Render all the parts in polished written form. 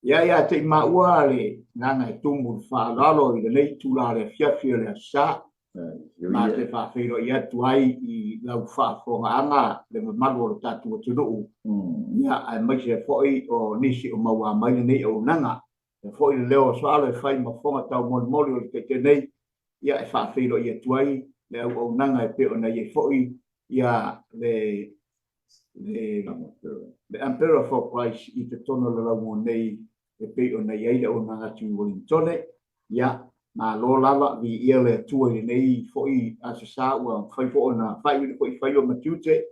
Ia ia te i maua le agaga e tumu i le faaaloalo i lenei itula o le afiafi o le Aso Sa. Ma te faafeiloai atu ai i lau faafofogaaga le mamalu o le tatou atunuu, ia aemaise foi o nisi o maua mai lenei auaunaga. E foi le leo o Soalo e fai ma fofoga taumolimoli o le Taitai nei, ia e faafeiloai atu ai le auaunaga e pei ona i ai foi ia le le Emperor for Christ i totonu o le lauga nei e pei ona i ai le auaunaga atu i Ueligitone. Ia, malo lava, viia le Atua i lenei foi Aso Sa ua mafai foi ona faaiuina foi faiva ma tiute,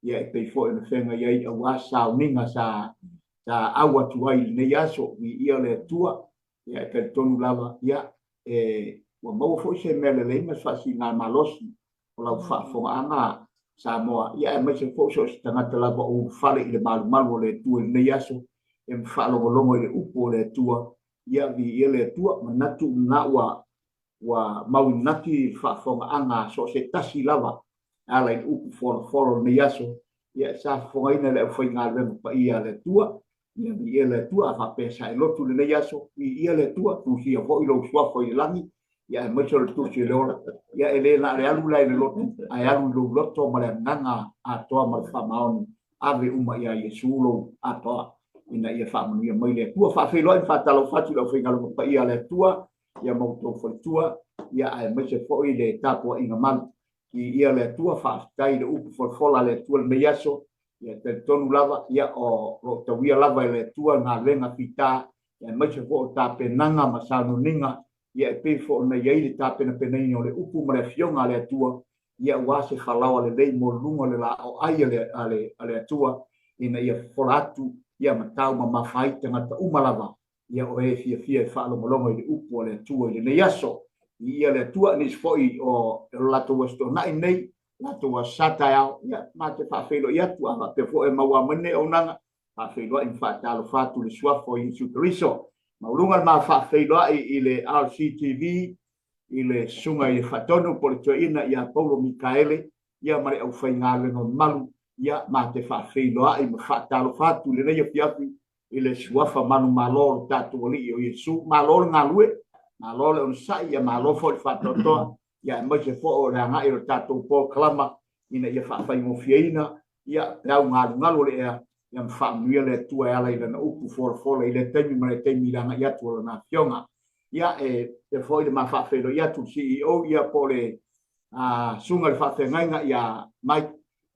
ia e pei foi ona feagai ai aua sauniga sa sa au atu ai i lenei aso. Viia le Atua, ia e talitonu lava, ia, e, ua maua foi se mea lelei ma se faasiligamalosi o lau faafofogaaga Samoa, ia aemaise foi so o se tagata lava o ulufale i le malumalu o le Atua i lenei aso, ia ma faalogologo i le upu o le Atua, ia viia le Atua. Manatu lena ua ua mauinati i le faafofogaaga a so o se tasi lava e ala i le upu folafola o lenei aso, ia e sa fofogaina e le aufaigaluega paia a le Atua. Ia viia le Atua, a faapea sa e lotu i lenei aso, viia le Atua, tusia foi lou suafa i le lagi, ia aemaise o le tusi o le ola. Ia e le na o le alu la i le lotu, ae alu i lou loto ma le agaga atoa ma le faamaoni, ave uma ia Iesu lou atoa, ina ia faamanuia mai le Atua. Faafeiloai ma faatalofa atu i le aufaigaluega paia a le Atua, ia ma outou faletua, ia aemaise foi le tapuaiga malu. Viia le Atua, faafetai i le upu folafola a le Atua i lenei aso, ia talitonu lava, ia o lo o tauia lava e le Atua galuega fita, aemaise foi o tapenaga ma sauniuniga, ia e pei foi ona i ai le tapenapenaina o le upu ma le Afioga a le Atua, ia aua se falaoa lelei mo luga o le laoai a le, a le, a le Atua, ina ia fofola atu, ia ma taumamafa ai tagata uma lava, ia o e fiafia e faalogologo i le upu a le Atua i lenei aso. Viia le Atua, nisi foi o le latou Aso Toonai nei, latou Aso Sa taeao, ia, ma te faafeiloai atu, a faapea foi e maua mai lenei auaunaga, faafeiloai ma faatalofa atu i le Suafa o Iesu Keriso. Maualuga le ma faafeiloai i le RCTV, i le Susuga i le Faatonu po o le Toeaina ia Paulo Mikaele, ia ma le aufaigaluega mamalu, ia, ma te faafeiloai ma faatalofa atu i lenei afiafi i le Suafa manumalo o le tatou Alii o Iesu. Malo le galue, malo le onosai, ia malo foi le faatoatoa, ia aemaise foi o le agai o le tatou polokalama ina ia faafaigofieina ia peau galugalu o le ea, ia ma faamanuia le Atua e ala i Lana upu folafola i lea taimi ma lea taimi i le agai atu o Lana Afioga. Ia, e faapea foi le ma faafeiloai atu i le CEO, ia po o le Susuga i le Faafeagaiga ia Mike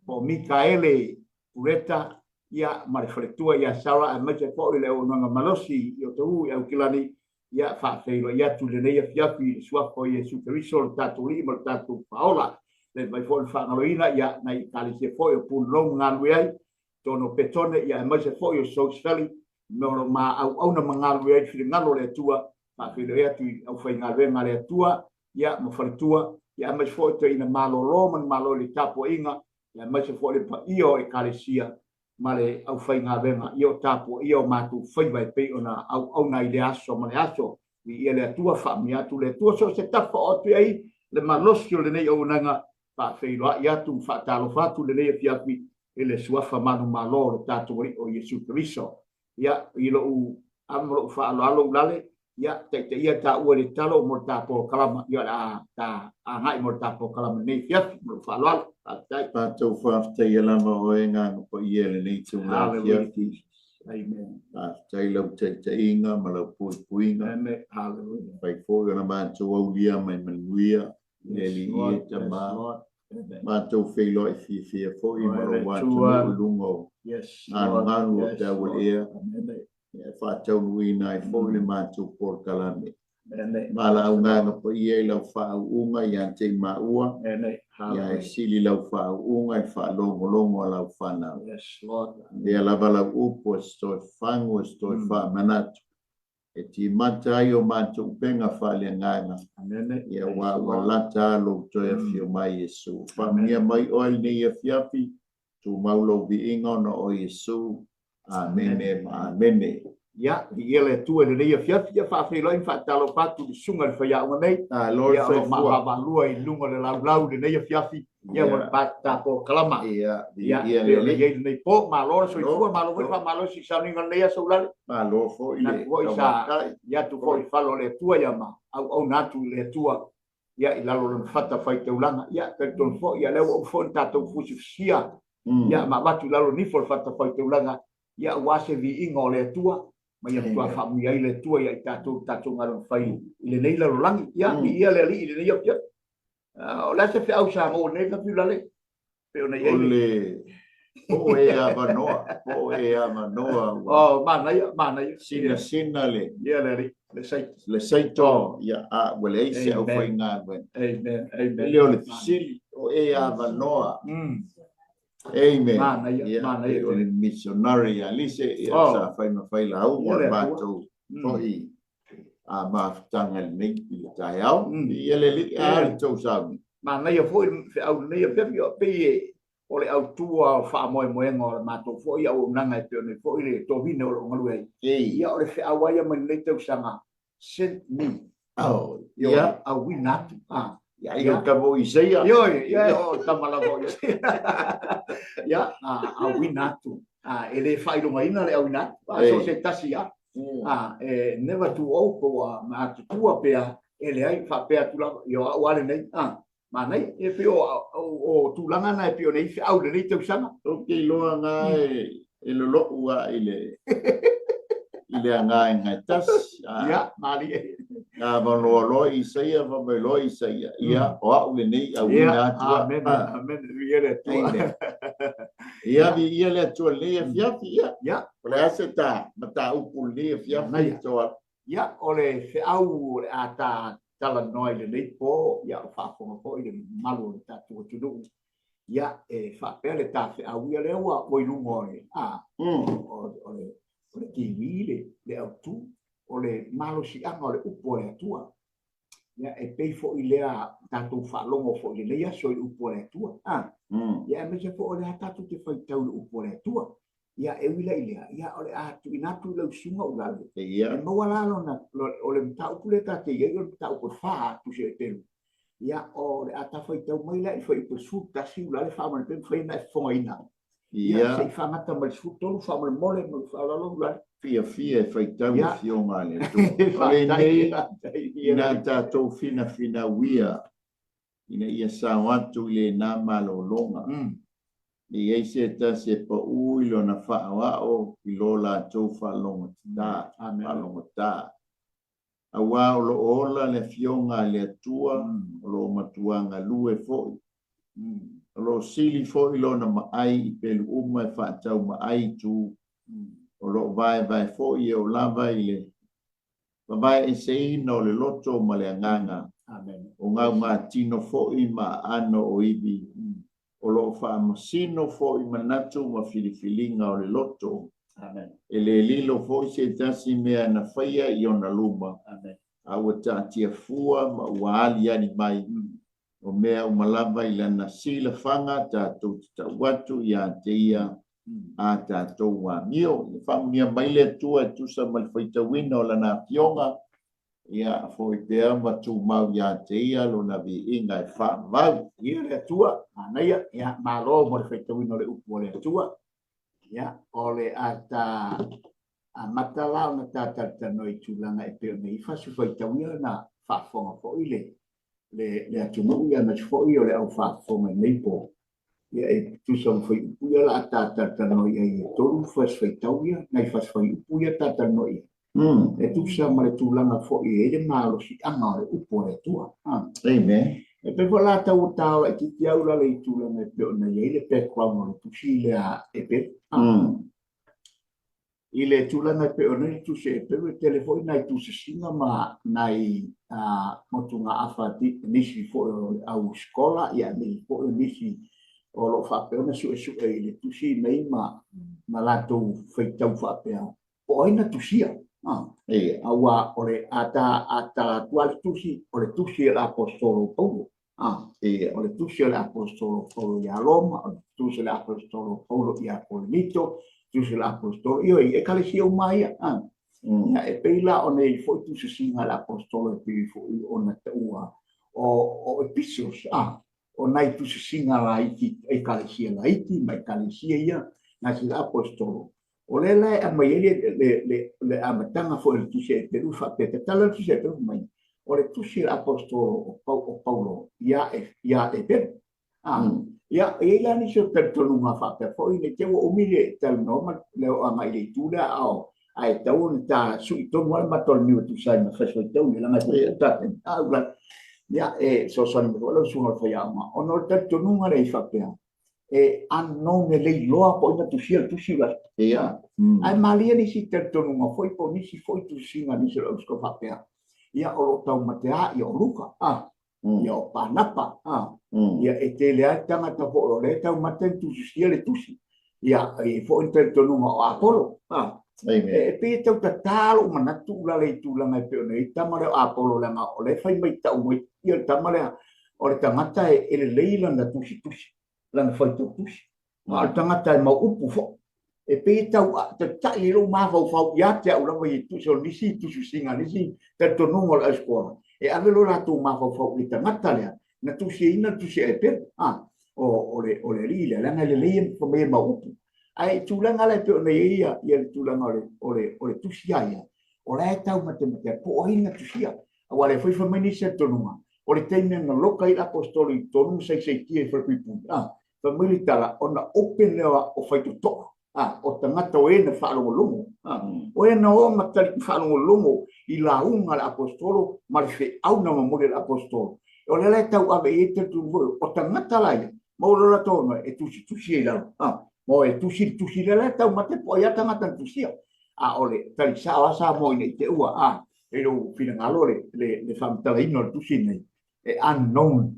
po o Mikaele Pureta, ia, ma le faletua ia Sarah, aemaise foi le auaunaga malosi i Otahuhu i Aukilani, ia, faafeiloai atu i lenei afiafi i le Suafa o Iesu Keriso, lo tatou Alii ma lo tatou Faaola. Le mafai foi ona faagaloina, ia, nai Ekalesia foi o Punanou ma galulue ai, totonu o Petone, ia, aemaise foi o South Valley, me o lo ma auauna ma galulue ai i le finagalo o le Atua. Faafeiloai atu i aufaigaluega a le Atua, ia, ma faletua, ia, aemaise foi o toeaina malolo ma ni malo i le tapuaiga, aemaise foi le paia o Ekalesia ma le aufaigaluega, ia o tapuaia o matou faiva e pei ona auauna ai i lea aso ma le aso. Viia le Atua, faamanuia atu le Atua so o se tafa o atu i ai le malosi o lenei auaunaga, faafeiloai atu ma faatalofa atu i lenei afiafi i le Suafa manumalo o lo tatou Alii o Iesu Keriso. Ia, i lou ava ma lou faaaloalo ulale, ia, taitaia taua i le tatalo mo le ta polokalama, ia, o le a ta agai mo le ta polokalama i lenei afiafi, ma lou faaaloalo. Faafetai. Matou faafetaia lava oe Agaga Paia i lenei itula Hallelujah, afiafi. Jesus. Amen. Faafetai i lau taitaiga ma lau puipuiga. Amen. Hallelujah. Fai foi ona matou aulia mai manuia i le Yes, Alii Lord. e Yes, Tama. Lord. Amen. Matou feiloai fiafia foi ma Oe le lou Atua. atunuu i luga o Yes, Lord. galugalu o Yes, peau o Lord. le ea. Amen. E faataunuuina ai foi le matou polokalame. Amen. Valaau Agaga Paia i lau faauuga ia te i maua, Amen. ia e Hallelujah. sili lau faauuga i le faalogologo a lau fanau. Yes, Lord. Lea lava lau upu e se toe fagu, e se toe faamanatu, e timata ai o matou upega faaleagaga, Amen. ia Yes, aua ua Lord. lata lou toe afio mai Iesu. Faamanuia mai oe i lenei afiafi, tumau lou viiga ona o Iesu. Amene ma amene. Ia, viia le Atua i lenei afiafi, ia faafeiloai ma faatalofa atu i le susuga i le faiaoga nei. Malo le Ia, o lo o soifua. maavaavaalua i luga o le laulau i lenei afiafi, ia ma le ta polokalama. Ia, Ia, viia e le pei ona Alii. i ai lenei po, malo le Malo, soifua, malo foi le malo, faamalosi i sauniga o lenei aso Ulale. malo foi Manatu le foi sa taumatai. i atu foi i Foi. falo o le Atua ia ma auauna atu i le Atua ia i lalo o lona fata faitaulaga. Ia, talitonu foi, ia lea ua uma foi ona tatou fusifusia ia ma avatu i lalo nifo o le fata faitaulaga, ia aua se viiga o le Atua, ma ia matua Amen. faamuia ai le Atua ia i tatou tatou galuega fai i lenei lalolagi. Ia, viia le Alii i lenei afiafi. O le a se feau sa maua i lenei afiafi Ulale? Pei ona i O ai le le po e avanoa, po e avanoa ua Oh, manaia, manaia. Ia, sinasina le ia le Alii, le saito. le saito, Oh, ia a ua leai se amen. aufaigaluega. Amen. E Amen. le o le Manaia. fesili, o e avanoa. Amen. Manaia, Ia, manaia pei o le tele. missionary ia Lise, ia Oh, sa fai ma fai lauga ia o le le Atua. matou foi a mafutaga i lenei i le taeao. Ia le Alii, Ia a le le tou sauni. Manaia foi le feau lenei afiafi, o pei e o le autua o faamoemoega o le matou foi auaunaga e pei ona i foi le tovine o lo o galue ai. Ei. Ia o le feau lava ia mai lenei tausaga, send me. Oh, Ioe, ia. auina atu. Ah. Ia, ia Ia. tama o Isaia. Ioe, ia, o tama lava o Isaia. Ia, auina atu. E le faailogaina le auina atu. So Ei. se tasi lava. E never too old po ua matutua pea, e leai faapea atu lava, ia o au lava lenei. Manaia, e pei o tulaga na e pei ona i ai feau i lenei tausaga. Ou te iloa na e lolo'u a i le i le agaga e tasi. Ia, malie. Na avanoa loa Isaia, fai mai loa Isaia, ia, o au lenei auina atu a. Amen, amen, viia le Atua. Amen. Ia, viia le Atua i lenei afiafi, ia. Ia. O le a se ta mataupu i lenei afiafi, Manaia. Toa? Ia, o le feau o le a ta talanoa i lenei po, ia, o faafofoga foi le mamalu o le tatou atunuu. Ia, e faapea le ta feau ia lea ua i luga o le, o, o le, o le TV, le autu, o le malosiaga o le upu a le Atua. Ia, e pei foi lea tatou faalogo foi i lenei aso i le upu a le Atua. Ia, aemaise foi o lea tatou te faitau i le upu a le Atua. Ia, e ui la i lea, ia, o le a tuuina atu i lau susuga Ulale. Ia. E maua la lona, o le mataupu lea ta te i ai, o le mataupu e 4 tusi e pelu. Ia, o le a ta faitau mai la i le fuaiupu 11 Ulale faamolemole pe mafai ona e fofogaina. Ia, Ia. se i faagata mai le 13 faamolemole ma le faaaloalo Ulale. Fiafia e faitau Ia. afioga a le Atua. O lenei Faafetai, ia ina le tatou finafinauia ina ia sao atu i lena malologa. Ne i ai se tasi e pau i lona faaoao i lo latou faalogotata, Amen. faalogota. Auā o lo o ola le afioga a le Atua, o lo o matua galue foi. O lo o sili foi lona maai i pelu uma e faatau maai i tu. O lo o vaevae foi e o lava i le vavaeeseina o le loto ma le agaga. Amen. O gaugatino foi ma aano o ivi. O lo o faamasino foi manatu ma filifiliga o le loto. Amen. E le lilo foi se tasi mea na faia i ona luma. Amen. A ua taatia fua ma ua aliali mai. O mea uma lava i lana silafaga tatou te tau atu ia te ia a tatou amio. Ia faamanuia mai le Atua e tusa ma le faitauina o lana afioga. Ia foi pea ma tumau ia te ia lona viiga e faavavau. Ia le Atua, manaia, ia malo mo le faitauina o le upu o le Atua. Ia, o le a ta amata la ona ta talatalanoa i tulaga e pei ona i ai fasi faitau ia na faafofoga foi le le le atunuu ia aemaise foi o le au faafofoga i lenei po. Ia e tusa ma fuaiupu ia la a ta talatalanoa i ai e tolu fasi faitau ia, nai fasi fuaiupu ia ta talanoa i ai. E tusa ma le tulaga foi e i ai le malosiaga o le upu a le Atua. Amen. E pei foi la tau ta ola itiiti au lalo i tulaga e pei ona i ai le background o le tusi lea e pei. I le tulaga e pei ona i ai le tusi a Eperu, e tele foi nai tusisiga ma nai motugaafa nisi foi o le au sikola, ia aemaise foi o nisi o lo o faapea ona suesue i le tusi nei ma ma latou faitau faapea po o ai na tusia. Ia. Aua o le a ta a tala atu lava le tusi, o le tusi a le Aposetolo Paulo. Ia. O le tusi a le Aposetolo Paulo ia Roma, o le tusi a le Aposetolo Paulo ia Korinito, tusi a le Aposetolo, ioe, i ekalesia uma ia. Ia, e pei la o nei foi tusisiga a le Aposetolo e pei foi ona taua o epistles, a, o nai tusisiga laiti, Ekalesia laiti ma Ekalesia ia na sila Aposetolo. O lea la e aumai ai le amataga foi o le tusi a Eperu faapea, tatala le tusi a Eperu mai, o le tusi a le Aposetolo o Paulo ia Eperu. Ia, e i ai la nisi o talitonuga faapea foi, ne i te i ua umi le talanoa ma le oo agai i le itu lea, ae tatau ona ta sui tonu lava le mata o le niu e tusa ai ma faifaitou ia, leaga e puupuu tatou. Ia, e fesoasoani mai foi lau susuga i le faiaoga, ona o le talitonuga lea e faapea, e unknown, e le iloa po o ai na tusia le tusi lea. Ae malie nisi talitonuga foi po o nisi foi tusiga a nisi o le auskola faapea, ia, o lo o taumate lava, ia o Luka, ia o Panapa, ia e tele lava tagata foi o lea e taumate na tusisia le tusi. Ia, e i ai foi le talitonuga o Apolo. E pei e tau tatā lou manatu ulale i tulaga e pei ona i ai le tama lea o Apolo, leaga o lea e fai mai tau mai ia le tama lea, o le tagata e lelei lana tusitusi, lana faitau tusi. A o le tagata e mau upu foi. E pei e tau tatai ai lou mafaufau ia te au lava i tusi o nisi tusisiga, nisi talitonuga o le auskola, e ave lo latou mafaufau i le tagata lea na tusiaina le tusi a Eperu, o le alii lea, leaga e lelei e fai mai e mau upu. Ae i tulaga la e pei ona i ai ia le tulaga o le tusi a ia, o la e taumatemate po o ai na tusia. Aua o lea foi fai mai nisi talitonuga, o le taimi na loka ai le Aposetolo i totonu ma saisaitia i falepuipui, fai mai le tala, ona open lea o faitotoa, o tagata o e na faalogologo, o e na o ma tali faalogologo i lauga a le Aposetolo ma le feau na momoli e le Aposetolo. O lea la e tau ave i ai le talitonuga foi, o tagata la ia, maua lo latou avanoa e tusitusi ai i lalo, ma e tusi le tusi lea la e taumate po o ai lava tagata na tusia. A o le tali sao lava Samoa ina i te ua, i lou finagalo le faamatalaina o le tusi lenei, e unknown,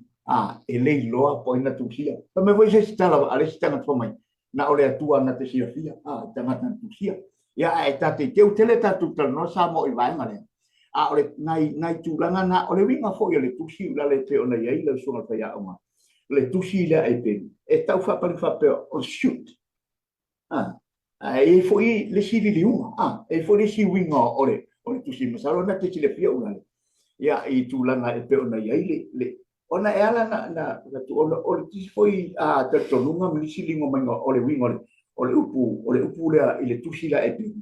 e le iloa po o ai na tusia. Fai mai foi se isi tala a le isi tagata fai mai, na o le Atua na te silafia, i tagata na tusia. Ia, ae ta te teu tele tatou talanoa Samoa i vaega lea. A o le nai tulaga na, o le uiga foi o le tusi i lalo e pei ona i ai lau susuga i le faiaoga, le tusi lea e pei, e tau faapale faapea o le shoot. Ae i ai foi le isi liliuga, e i ai foi le isi uiga o le tusi, masalo na te silafia ulale, ia, i tulaga e pei ona i ai le, ona e ala na ona o le isi foi talitonuga ma nisi ligo maiga o le uiga o le upu, o le upu lea i le tusi lea e pei,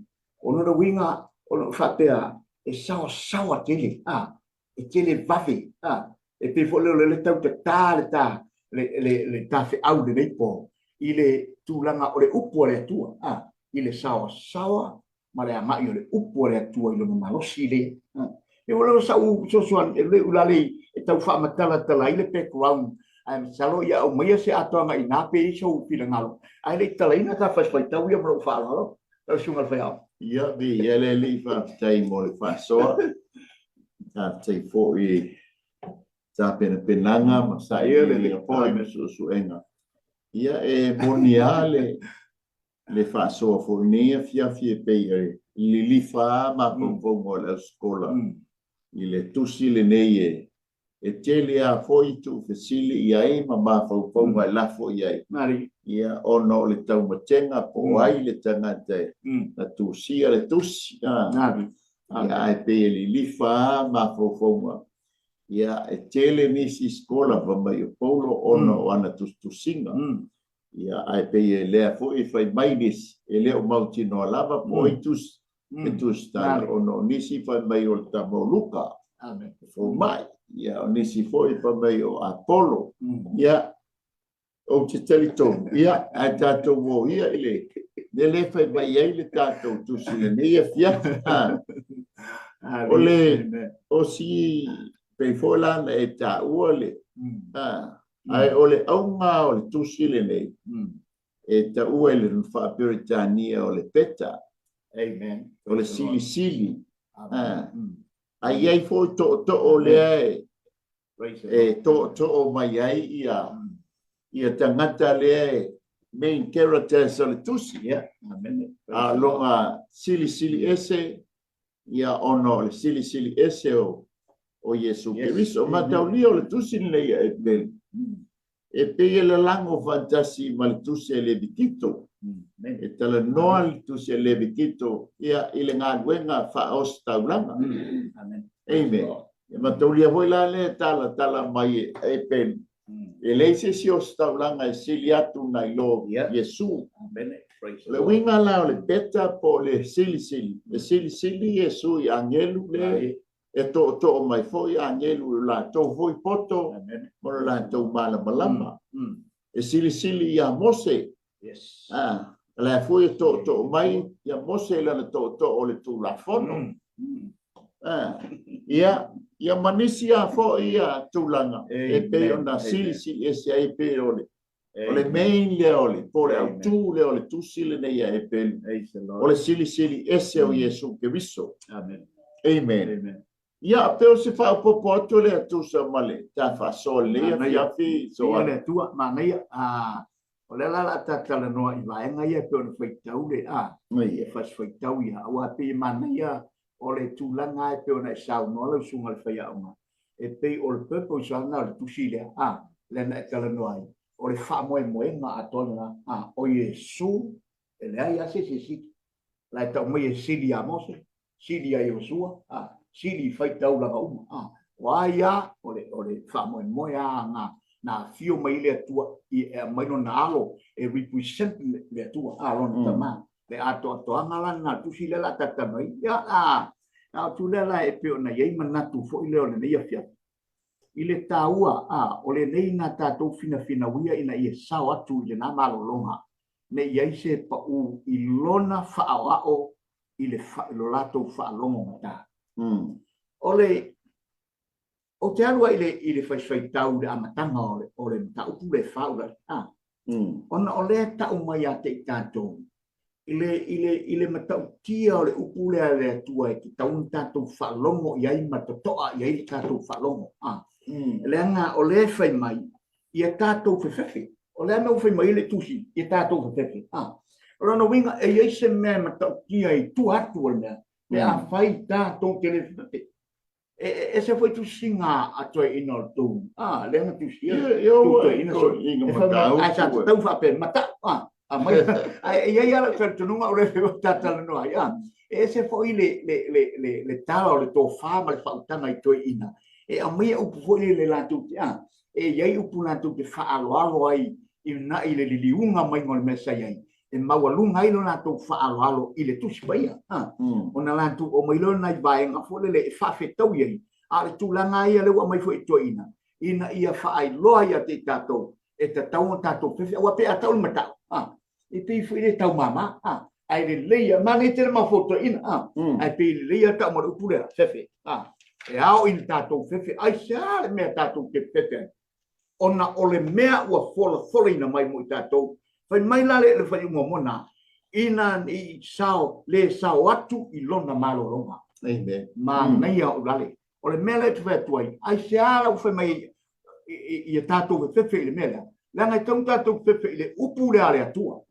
ona o le uiga o lo o faapea e saoasaoa tele, e tele vave, e pei foi lea o le tau tatā le ta, le tafeau i lenei po, i le tulaga o le upu a le Atua, i le saoasaoa ma le agai o le upu a le Atua i lona malosi lea. E ua lava sau fesoasoani e leu lale e tau faamatalatala ai le background, ae masalo ia aumaia se atoaga i ina pe i ai sou finagalo, ae le i talaina ta faitafaitau ia ma lou faaaloalo, lau susuga i le faiaoga. Ia, viia le Alii, faafetai mo le faasoa. Faafetai foi i tapenapenaga ma sailiiliga foi ma suesuega. Ia, e moni lava le le faasoa foi i lenei afiafi e pei e lilifa lava mafaufauga o le ausikola i le tusi lenei e tele lava foi tuufesili i ai ma mafaufauga e lafo i ai. Ia, ona o le taumatega po o ai le tagata e na tusia le tusi. Ia, ae pei e lilifa lava mafaufauga. Ia, e tele nisi sikola fai mai o Paulo ona o ana tusitusiga. Ia, ae pei e lea foi e fai mai nisi, e le o mautinoa lava po o ai tusi, e tusitala, ona o nisi fai mai o le tama o Luka, e fomai, ia, o nisi foi fai mai o Apolo. Ia, ou te talitonu, ia, ae tatou o ia i le mea lea e fai mai ai le tatou tusi i lenei afiafi. O le, o si, pei foi la na e taua le, Ae o le auga o le tusi lenei, e taua i le faa-Peretania o le Beta, o le silisili. Ae i ai foi tootoo lea e tootoo mai ai ia tagata lea e main characters o le tusi. A o lona silisili ese ia ona o le silisili ese o Iesu Keriso. Mataulia o le tusi lenei a Eperu, e pei e lalago faatasi ma le tusi a Levitito. E talanoa le Tusi a Levitito ia i le galuega faaositaulaga. Amen. Amen. E mataulia foi la lea e talatala mai e Epelu, e leai se isi ositaulaga e sili atu nai lo Iesu. Amen. Praise O le uiga la o le better po o le silisili, e silisili Iesu i agelu le e tootoo mai foi agelu i lo latou foi poto ma lo latou malamalama. E silisili ia Mose, Yes. a, o la foi e tootoo mai ia Mose i lana tootoo o le Tulafono. A, ia, ia ma nisi lava foi ia tulaga e pei ona silisili ese ai, pei o le o le main lea o le po o le autu lea o le tusi lenei a Epelu, o le silisili ese o Iesu Keriso. Amen. Amen. Amen. Ia, pei o se faaopoopo atu lea e tusa ma le ta faasoa lenei afiafi. Viia le Atua, manaia. O lea la o le a ta talanoa i vaega ia e pei ona faitau le a, e fasi faitau ia, aua e pei e manaia o le tulaga e pei ona e saunoa lau susuga i le faiaoga, e pei o le purpose lava lena o le tusi lea, a, lea na e talanoa ai, o le faamoemoega atoa lena, a, o Iesu, e leai lava se isi e sili. La e tau mai e sili ia Mose, sili ia Iosua, a, sili i faitaulaga uma, a, o a ia, o le, o le faamoemoe lava na, na afio mai ai le Atua i, e aumai lona alo e represent le, le Atua, a, lona Tama. Le atoatoaga la lena o le tusi lea o le a talatala mai ai. Ia, a, a o tu lea la e pei ona i ai manatu foi lea o lenei afiafi, i le taua, a, o lenei na tatou finafinauia ina ia sao atu i lena malologa, ne i ai se pau i lona faaoao i le lo latou faalogo gata. O le, ou te alu ai i le, i le faisfaitau i le amataga o le, o le mataupu lea e faaulai, a, ona o lea e tau mai ia te i tatou i le, i le, i le matautia o le upu lea a le Atua e tatau ona tatou faalogo i ai ma totoa i ai le tatou faalogo. A, leaga o lea e fai mai, ia tatou fefefe. O le a mea ua fai mai ai le Tusi, ia tatou fefefe? A, o lona uiga, e i ai se mea e matautia i tua atu o le mea, pe afai tatou te le fefefe. E ese foi tusiga a toeaiina o le tou, a, lea na tusia tou toeaiina, so, e fai mai, ae sa tatau faapea, matau, a, aumai, ae e i ai lava lau talitonuga o lea ua ta talanoa ai, a, e ese foi le, le, le, le, le tala o le tofa ma le faautaga i toeaiina, e aumaia upu foi lele latou te, a, e i ai upu latou te faaaloalo ai i una'i le liliuga maiga o le mea sa i ai, e maualuga ai lo latou faaaloalo i le Tusi Paia, a, ona latou aumai loa nai vaega foi lele e faafetaui ai, a o le tulaga lava ia lea ua aumai foi e toeaiina, ina ia faailoa ia te i tatou, e tatau ona tatou fefe, aua pe a tau le matau, a, e pei foi le taumama, a, ae lelei lava, manaia tele mafaufau toeaiina, a, ae pei lelei lava tau ma le upu lea, fefe, a, e ao ina tatou fefe, aisea le mea tatou te fefe ai? ona o le mea ua folafolaina mai mo i tatou. Fai mai la le faaiuga o Mona, ina i sao, le sao atu i lona malologa. Amen. Manaia ou lale. O le mea lea e te fai atu ai, aisea la ua fai mai ai ia tatou fefefe i le mea lea? Leaga e tatau ona tatou fefefe i le upu lea a le Atua.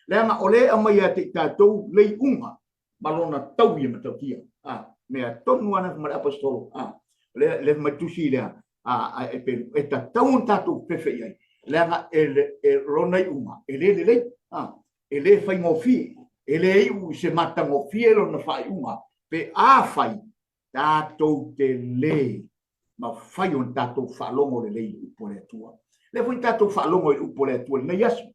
Leaga o lea e aumai ia te i tatou le iuga ma lona taui e matautia. A, mea tonu lava ma le aposetolo. A, lea, lea mai tusi lea, a, a, e, pe, e tatau ona tatou fefe i ai, leaga e, e lona iuga, e le lelei, a, e le faigofie, e le iu i se matagofie lona faaiuga, pe afai tatou te le mafai ona tatou faalogo lelei i le upu a le Atua. Lea foi tatou faalogo i le upu a le Atua i lenei aso.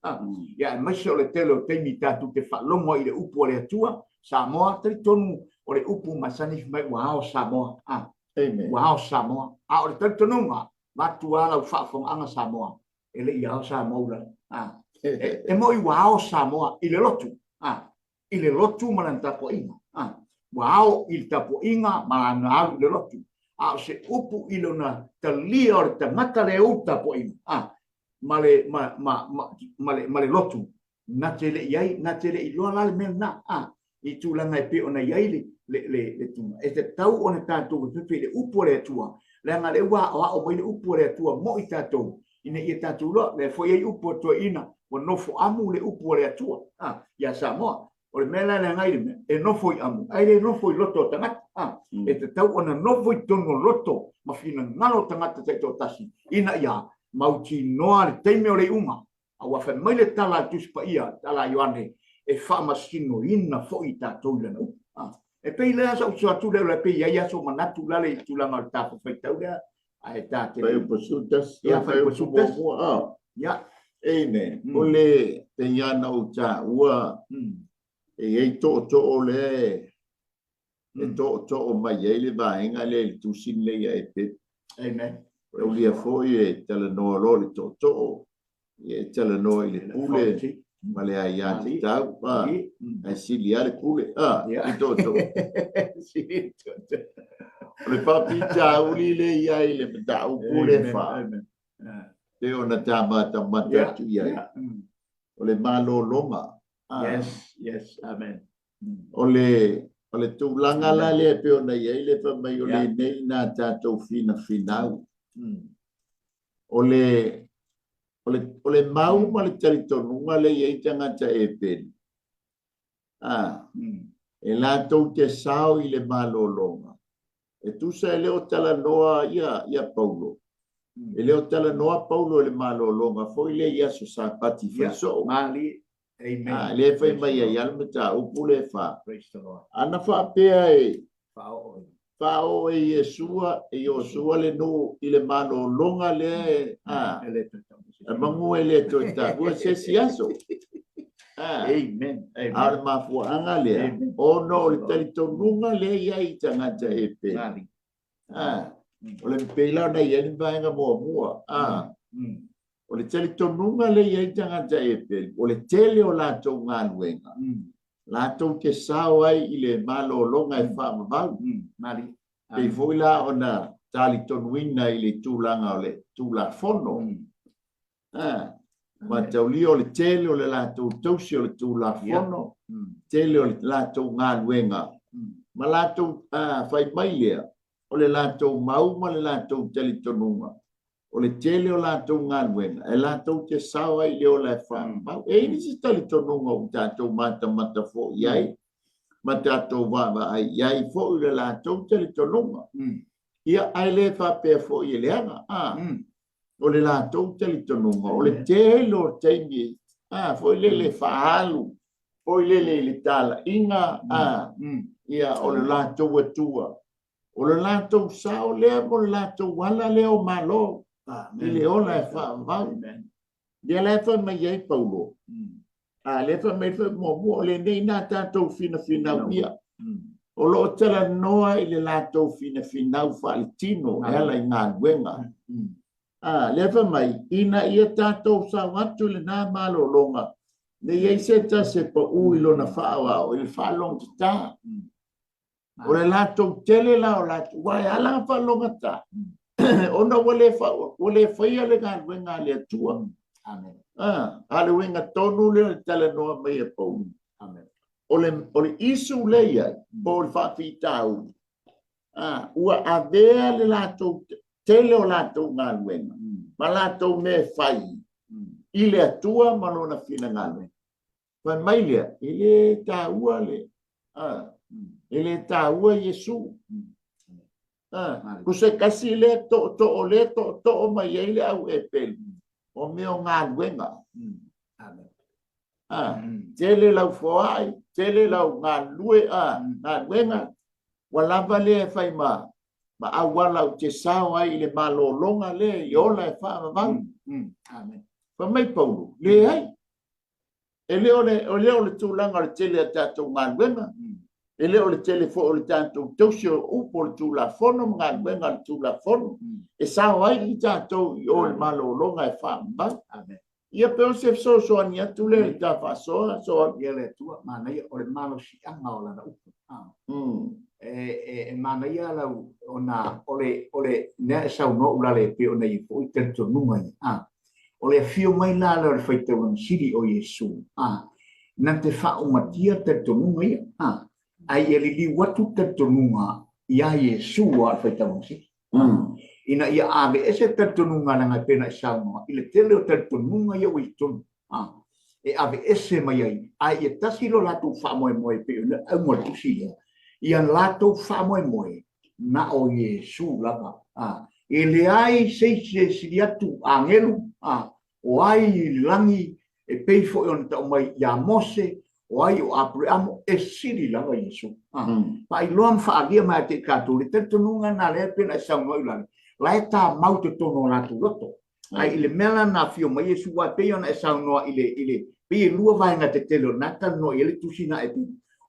Ia, aemaise o le tele o taimi tatou te faalogo ai i le upu a le Atua, Samoa, talitonu o le upu masani fai mai ua ao Samoa. Amen. Ua ao Samoa. A o le talitonuga, vaeatu lava lau faafofogaaga Samoa, e le i ao Samoa ulale. E moi ua ao Samoa i le lotu. I le lotu ma lana tapuaiga. A, ua ao i le tapuaiga ma lana alu i le lotu. A o se upu i lona talia o le tagata le ou tapuaiga, a, ma le, ma, ma, ma, ma le, ma le lotu, na te le i ai, na te le i iloa la le mea lena, a, i tulaga e pei ona i ai le, le, le, le tulaga. E tatau ona tatou fefefe i le upu a le Atua, leaga lea ua aoao mai le upu a le Atua mo i tatou, ina ia tatou iloa, lea foi e i ai upu a toeaiina, ua nofo amu le upu a le Atua, a, ia Samoa. O le mea la leaga ai le mea, e nofo i amu, ae le nofo i loto o tagata. A, e tatau ona nofo i totonu o loto ma finagalo o tagata taitoatasi, ina ia mautinoa le taimi o le iuga. Aua fai mai le tala a le Tusi Paia, le tala a Ioane, e faamasinoina foi i tatou i lana upu. E pei lea sa ou atu lea, e pei i ai aso manatu lale i tulaga o le tatou faitau lea, ae ta te... Fuaiupu 11. Ia, fuaiupu 11. Ia. Amen. O le pei lava ona ou taua, e i ai tootoo lea e tootoo mai ai le vaega lea i le tusi lenei a Eperu. Amen. Taulia foi e talanoa loa le tootoo, e talanoa i le pule ma le aiatatau, ae sili lava le pule i tootoo. O le faafitauli lea e i ai i le mataupu lea fa, pei ona ta matamata atu i ai, o le malologa. Yes, yes, amen. O le o le tulaga la lea e pei ona i ai le fai mai o lenei na tatou finafinau. O le o le o le mau ma le talitonuga lea e i ai tagata Epeli, e latou te sao i le malologa. E tusa e le o talanoa ia ia Paulo. E le o talanoa Paulo i le malologa foi lea i aso Sapati fai soo. Malie. Amen. A, lea e fai mai ai lava le mataupu lea e fa. Praise the Lord. Ana faapea e faaoo faaoo e Iesua, e Iosua le nuu i le malologa lea e, a, e le toe taua se e manu e le toe taua se isi aso. A, Amen. Amen. a o le mafuaaga lea, Amen. ona o le talitonuga lea i ai i tagata e pele. Malie. A, o le pei la ona i ai le vaega muamua. A, o le talitonuga lea i ai tagata Epeli, o le tele o latou galuega, latou te sao ai i le malologa e faavavau. Malie. Pei foi la ona talitonuina i le tulaga o le Tulafono. Mataulia o le tele o le latou tausi o le Tulafono, tele o le latou galuega, ma latou fai mai lea, o le latou mau ma le latou talitonuga, o le tele o latou galuega, e latou te sao ai i le ola e faavavau. E i ai nisi talitonuga ua tatou matamata foi i ai, ma tatou vaavaai i ai foi i le latou talitonuga. Ia, ae le faapea foi e leaga, o le latou talitonuga, o le tele o taimi, foi lele faaalu, foi lele i le talaiga, ia, o le latou Atua, o le latou sao lea mo le latou ala lea o Malo i le ola e faavavau. Ia la e fai mai ai Paulo, a lea fai mai foi muamua, o lenei na tatou finafinau ia, o lo o talanoa i le latou finafinau faaletino e ala i galuega. A lea fai mai, ina ia tatou sao atu i lena malologa, ne i ai se tasi e pau i lona faaoao i le faalogotata. O le latou tele la o latou, aua e ala ona faalogata, ona ua le, fa, ua le faia le galuega a le Atua. Amen. A le uiga tonu lea o le talanoa mai e Paulo. Amen. O le, o le isu lea i ai, po o le faafitauli, ua avea le latou tele o latou galuega ma latou mea e fai i le Atua ma lona finagalo. Fai mai lea, e le taua le, e le taua Iesu. Ko se tasi lea tootoo lea tootoo mai ai le au Epeli, o mea o galuega. Tele lau foai, tele lau galulue, galuega, ua lava lea e fai ma, ma auala ou te sao ai i le malologa lea i ola e faavavau. Fai mai Paulo, leai. E le o le, o le, o le tulaga o le tele o tatou galuega, e le o le tele foi o le tatou tausi o upu o le Tulafono ma galuega a le Tulafono, e sao ai i tatou i o i le malologa e faamau. Ia pe o se fesoasoani atu lea i le ta faasoa, soa. Ia le Atua, manaia, o le malosiaga o lana upu. E manaia lau, ona o le, o le mea e saunoa ulale e pei ona i ai foi talitonuga ia. O le afio mai la lea o le faitauga sili o Iesu, a, na te faaumatia talitonuga ia, a, ae ia liliu atu talitonuga iā Iesu a o le faitauga sili. Ina ia aveese talitonuga leaga e pei ona e saunoa i le tele o talitonuga ia ua i totonu, a, e aveese mai ai, ae ia tasi lo latou faamoemoe e pei o le auga o le tusi lea, ia latou faamoemoe na o Iesu lava. A, e leai se isi e sili atu agelu, a, O ai i le lagi e pei foi ona tau mai ia Mose, o ai o Apereamo, e sili lava Iesu. Faailoa ma faaalia mai ia te i tatou le talitonuga lena lea e pei ona e saunoa i lale, la e tamau i totonu o latou loto. Ae i le mea la na afio mai Iesu, aua e pei ona e saunoa i le, i le, pei e lua vaega tetele o lena e talanoa i ai le tusi na e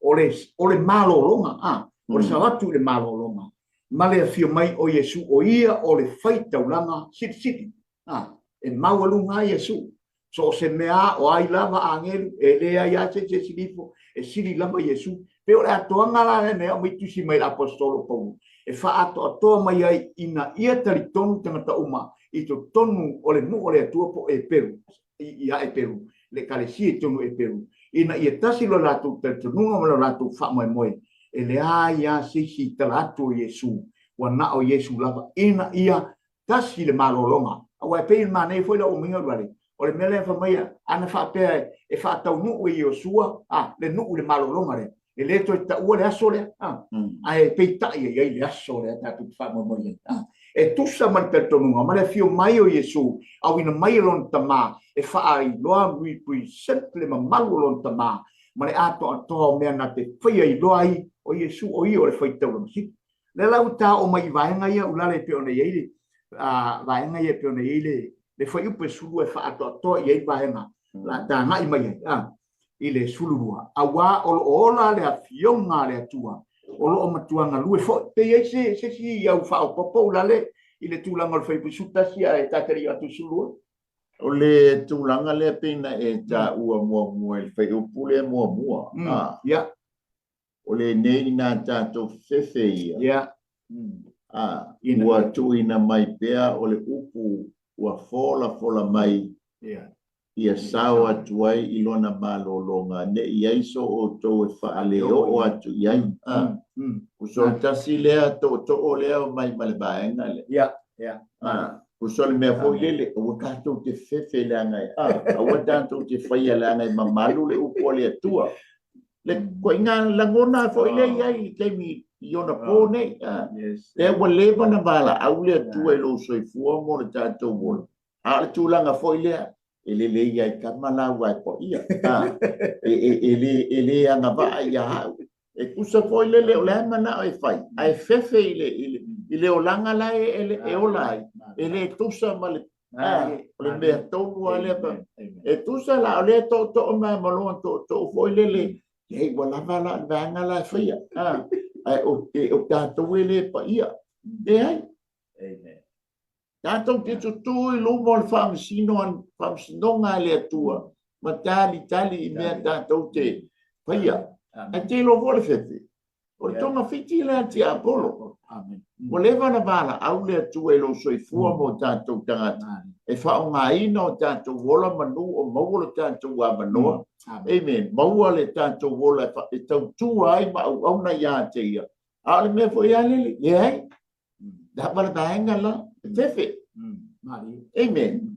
o le, o le malologa, a, o le sao atu i le malologa, ma le afio mai o Iesu, o ia o le faitaulaga silisili. A, e maualuga ai Iesu. So o se mea a, o ai lava agelu, e leai lava se isi e sili ifo, e sili lava Iesu. Pei o le atoaga la lea na aumai tusi mai le aposetolo o Paulo, e faaatoatoa mai ai ina ia talitonu tagata uma i totonu o le nuu o le Atua po o Eperu, ia Eperu, le Ekalesia i totonu o Eperu, ina ia tasi lo latou talitonuga ma lo latou faamoemoe, e leai lava se isi i tala atu o Iesu, ua na o Iesu lava, ina ia tasi le malologa. Aua e pei e manaia foi lau aumaiga Uale, o le mea lea fai mai ana faapea e faataunuu e Iosua a, le nuu i le malologa lea, e le toe taua le aso lea, a, ae peitai e i ai le aso lea tatou te faamoemoe i ai. A, e tusa ma le talitonuga ma le afio mai o Iesu, auina mai e Lona Tama e faailoa, represent, le mamalu o Lona Tama ma le atoatoa o mea na te faia iloa ai o Iesu o ia o le faitaulaga sili. Lea la ua taoo mai i vaega ia ulale e pei ona i ai le vaega ia e pei ona i ai le le fuaiupu e 12 e faaatoatoa i ai vaega la tagai mai ai i le 12, auā o lo o ola le afioga a le Atua o lo o matua galue foi. Pe i ai se se isi au faaopoopo ulale i le tulaga o le fuaiupu 11 ae tatali atu i le 12? O le tulaga lea pei na e taua muamua i le fuaiupu lea muamua, a. Ia. O lenei na tatou fefe ia. Ia. A, ua tuuina mai pea o le upu ua folafola mai Ia. Ia sao atu ai i lona malologa, ne i ai so outou e faaleoo atu i ai. A, o le tasi lea tootoo lea o mai ma le vaega lea. Ia, ia. A, o le mea foi lele, aua tatou te fefe leaga e, a, aua tatou te faia leaga e mamalu le upu a le Atua. Le ituaiga lagona foi lea i ai i le taimi i ona po nei. Lea ua leva ona valaau le Atua i lou soifua mo le tatou ola. A o le tulaga foi lea, e lelei lava i tama la ua e paia. E le agavaa ia au. E tusa foi lele o le a manao e fai, ae fefe i le olaga la e ola ai, e le tusa ma le o le mea tonu lava lea. E tusa la o lea tootoo mai ma lona tootoo foi lele, hei ua lava la le vaega la e faia. Ae o tatou e le paia. Leai. Tatou te tutū i luma o le faamasinoga a le Atua ma talitali i mea tatou te faia. Ae te iloa foi le fefe, o le togafiti lea a tiapolo. Ua leva ona valaau le Atua i lou soifua mo tatou tagata e faaaogaina o tatou ola manu o maua lo tatou avanoa. Amen. Maua le tatou ola e tautua ai ma auauna ia te ia. A o le mea foi a lele, leai. Lava le vaega la, e fefe. Amen.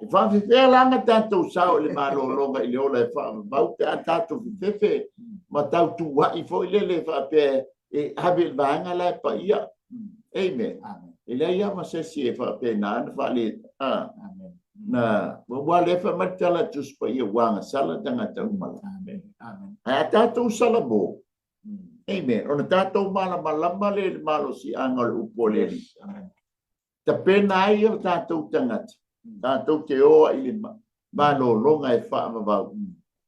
E faafefea la na tatou sao i le malologa i le ola e faavavau pe a tatou fefefe ma tautua'i foi lele faapea e ave i le vaega la e paia. Amen. E leai lava ma se isi e faapena na faale a na ua lea fai mai le tala a Tusi Paia ua agasala tagata uma la. Amen. Amen. Ae a tatou salamo, Amen. Ona tatou malamalama lea i le malosiaga o le upu a le Alii. Amen. Tapena ai o tatou tagata, tatou te o ai i le malologa e faavavau.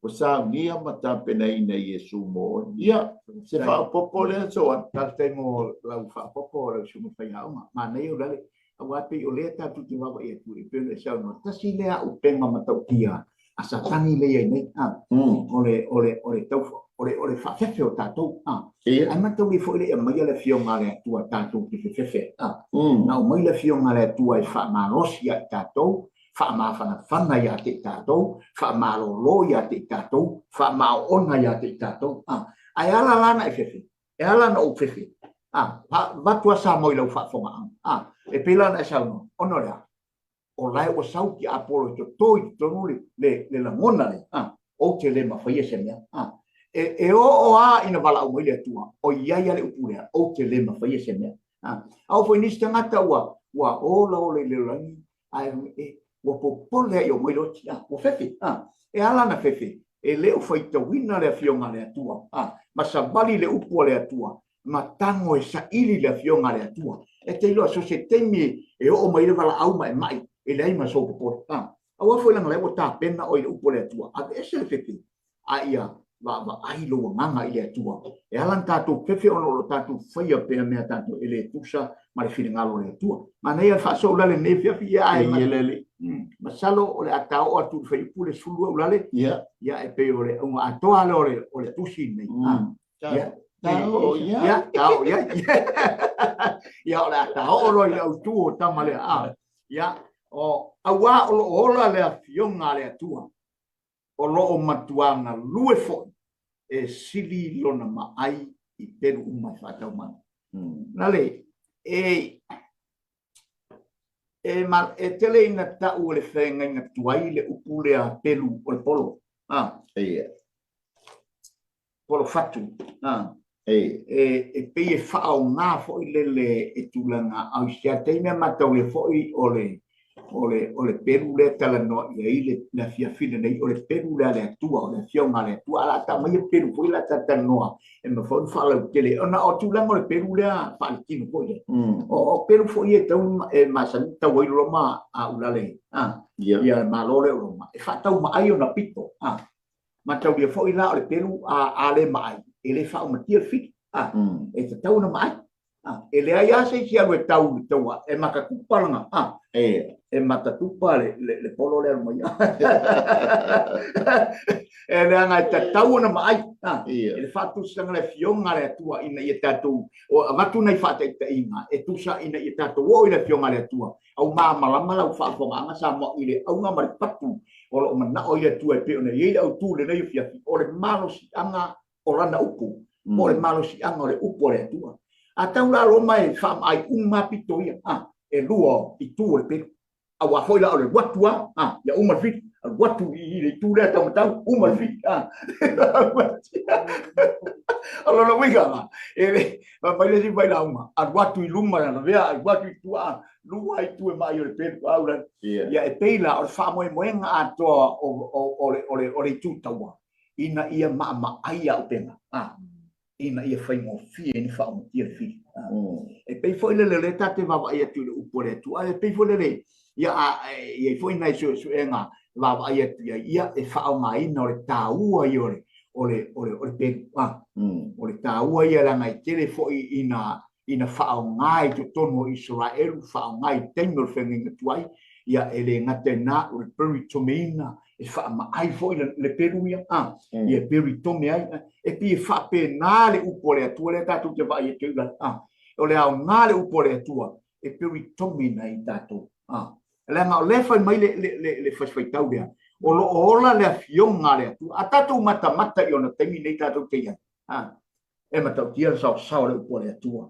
Ua saunia ma tapenaina e Iesu mo oe. Ia, se faaopoopo lea Soan. Faafetai mo lau faaopoopo lau Susuga Faiaoga. Manaia o lale, aua pei o lea tatou te vaavaai atu e pei ona e saunoa, tasi lea auupega matautia a Satani lea i ai nei, a, o le, o le, o le tau, o le, o le faafefe o tatou, a. Ia. Ae mataulia foi le aumaia le Afioga a le Atua tatou te fefefe, a. Na aumai le Afioga a le Atua e faamalosi ia i tatou, faamafanafana ia te i tatou, faamalolo ia te i tatou, faamaoona ia te i tatou, a. Ae ala la na e fefe, e ala na ou fefe, a, avatu a Samoa i lau faafofogaaga, a, e pei la ona e saunoa, ona o le a? O lae ua sau tiapolo e toto i totonu le, le, le lagona lea, a, ou te le mafaia se mea, a. E, e oo a ina valaau mai le Atua, o i ai a le upu lea, ou te le mafaia se mea, a. A oo foi nisi tagata ua, ua ola ola i le lagi, ae, e, Ua popole ai o mai loti, a, ua fefe, a, e ala na fefe, e le o faitauina le Afioga a le Atua, a, ma savali le upu a le Atua, ma tago e saili le Afioga a le Atua. E te iloa, so se taimi e oo mai le valaau ma e mai, e leai ma sou popole, a. Aua foi leaga lea ua tapena oe i le upu a le Atua, aveese le fefe, a ia vaavaai lou agaga i le Atua. E ala ona tatou fefe ona o lo tatou faia pea mea tatou e le tusa ma le finagalo o le Atua. Manaia le faasoa ulale i lenei afiafi, ia ae Ia le alii. Masalo o le a taoo atu i le fuaiupu le 12 ulale. Ia. Ia e pei o le auga atoa lea o le tusi lenei. Ia. Taoo i ai. Ia, taoo i ai. Ia o le a taoo loa i le autu o tama lea. Ia, o auā o lo o ola le Afioga a le Atua. O lo o matuā galue foi e sili lona maai i pelu uma e faatau mai. Na le, e, e, ma, e tele ina tau e le feagaiga tuai le upu lea pelu o le polo. Ah. Ia. Polo fatu. Ah. E, e pei e faaaoga foi lele e tulaga ausia taimi a mataulia foi o le o le o le pelu lea talanoa i ai le le afiafi lenei o le pelu lea a le Atua o le afioga a le Atua a la ta mai pelu foi la ta talanoa e mafai ona faalautele ona o tulaga o le pelu lea faaletino foi lea o pelu foi e tau e masani tau ai Roma a ulale a ia malo le o Roma e faatau maai ona pito a Mataulia foi la o le pelu a le maai, e le faaumatia le fili. A, e tatau ona maai. A, e leai lava se isi alu e tau i le taua, e matatupa lana, a, e matatupa le, le, le polo lea mai. E leaga e tatau ona maai. A, e le faatusaga le afioga a le Atua ina ia tatou, o avatu nai faataitaiga e tusa ina ia tatou oo i le afioga a le Atua. Au malamalama lau faafofogaaga Samoa i le auga ma le fatu o lo o manao ai le Atua e pei ona i ai le autu i lenei afiafi, o le malosiaga o lana upu, po o le malosiaga o le upu a le Atua. A tau la Roma e faamaai uma pito ia, a, e lua itu o le pelu. Aua foi la o le alu atu lava, a, ia uma le fili, alu atu i le itu lea taumatau, uma le fili, a. O lona uiga la, e le, fai mai le isi failauga, alu atu i luma na lavea, alu atu i tua, lua itu e maai o le pelu au la. Ia e pei la o le faamoemoega atoa o le itu taua ina ia maamaai auupega, a, ina ia faigofie ai ona faaumatia le fili. E pei foi lele o lea ta te vaavaai atu i le upu a le Atua, e pei foi lele ia a e i ai foi nai suesuega e vaavaai atu i ai, ia e faaaogaina o le taua ia o le o le o le o le pelu, a, o le taua ia leaga e tele foi ina ina faaaoga i totonu o Isaraelu, faaaoga i taimi o le feagaiga tuai, ia e le gata i lena, o le peritomeina, e faamaai foi le pelu ia, a, ia e peritome ai, e pei e faapena le upu a le Atua lea tatou te vaai atu ai ulale, a, o le aoga le upu a le Atua e peritomeina ai tatou, a, leaga o lea e fai mai le, le, le, le fasifaitau lea, o lo o ola le afioga a le Atua. A tatou matamata i ona taimi nei tatou te i ai, a, e matautia le saosao o le upu a le Atua,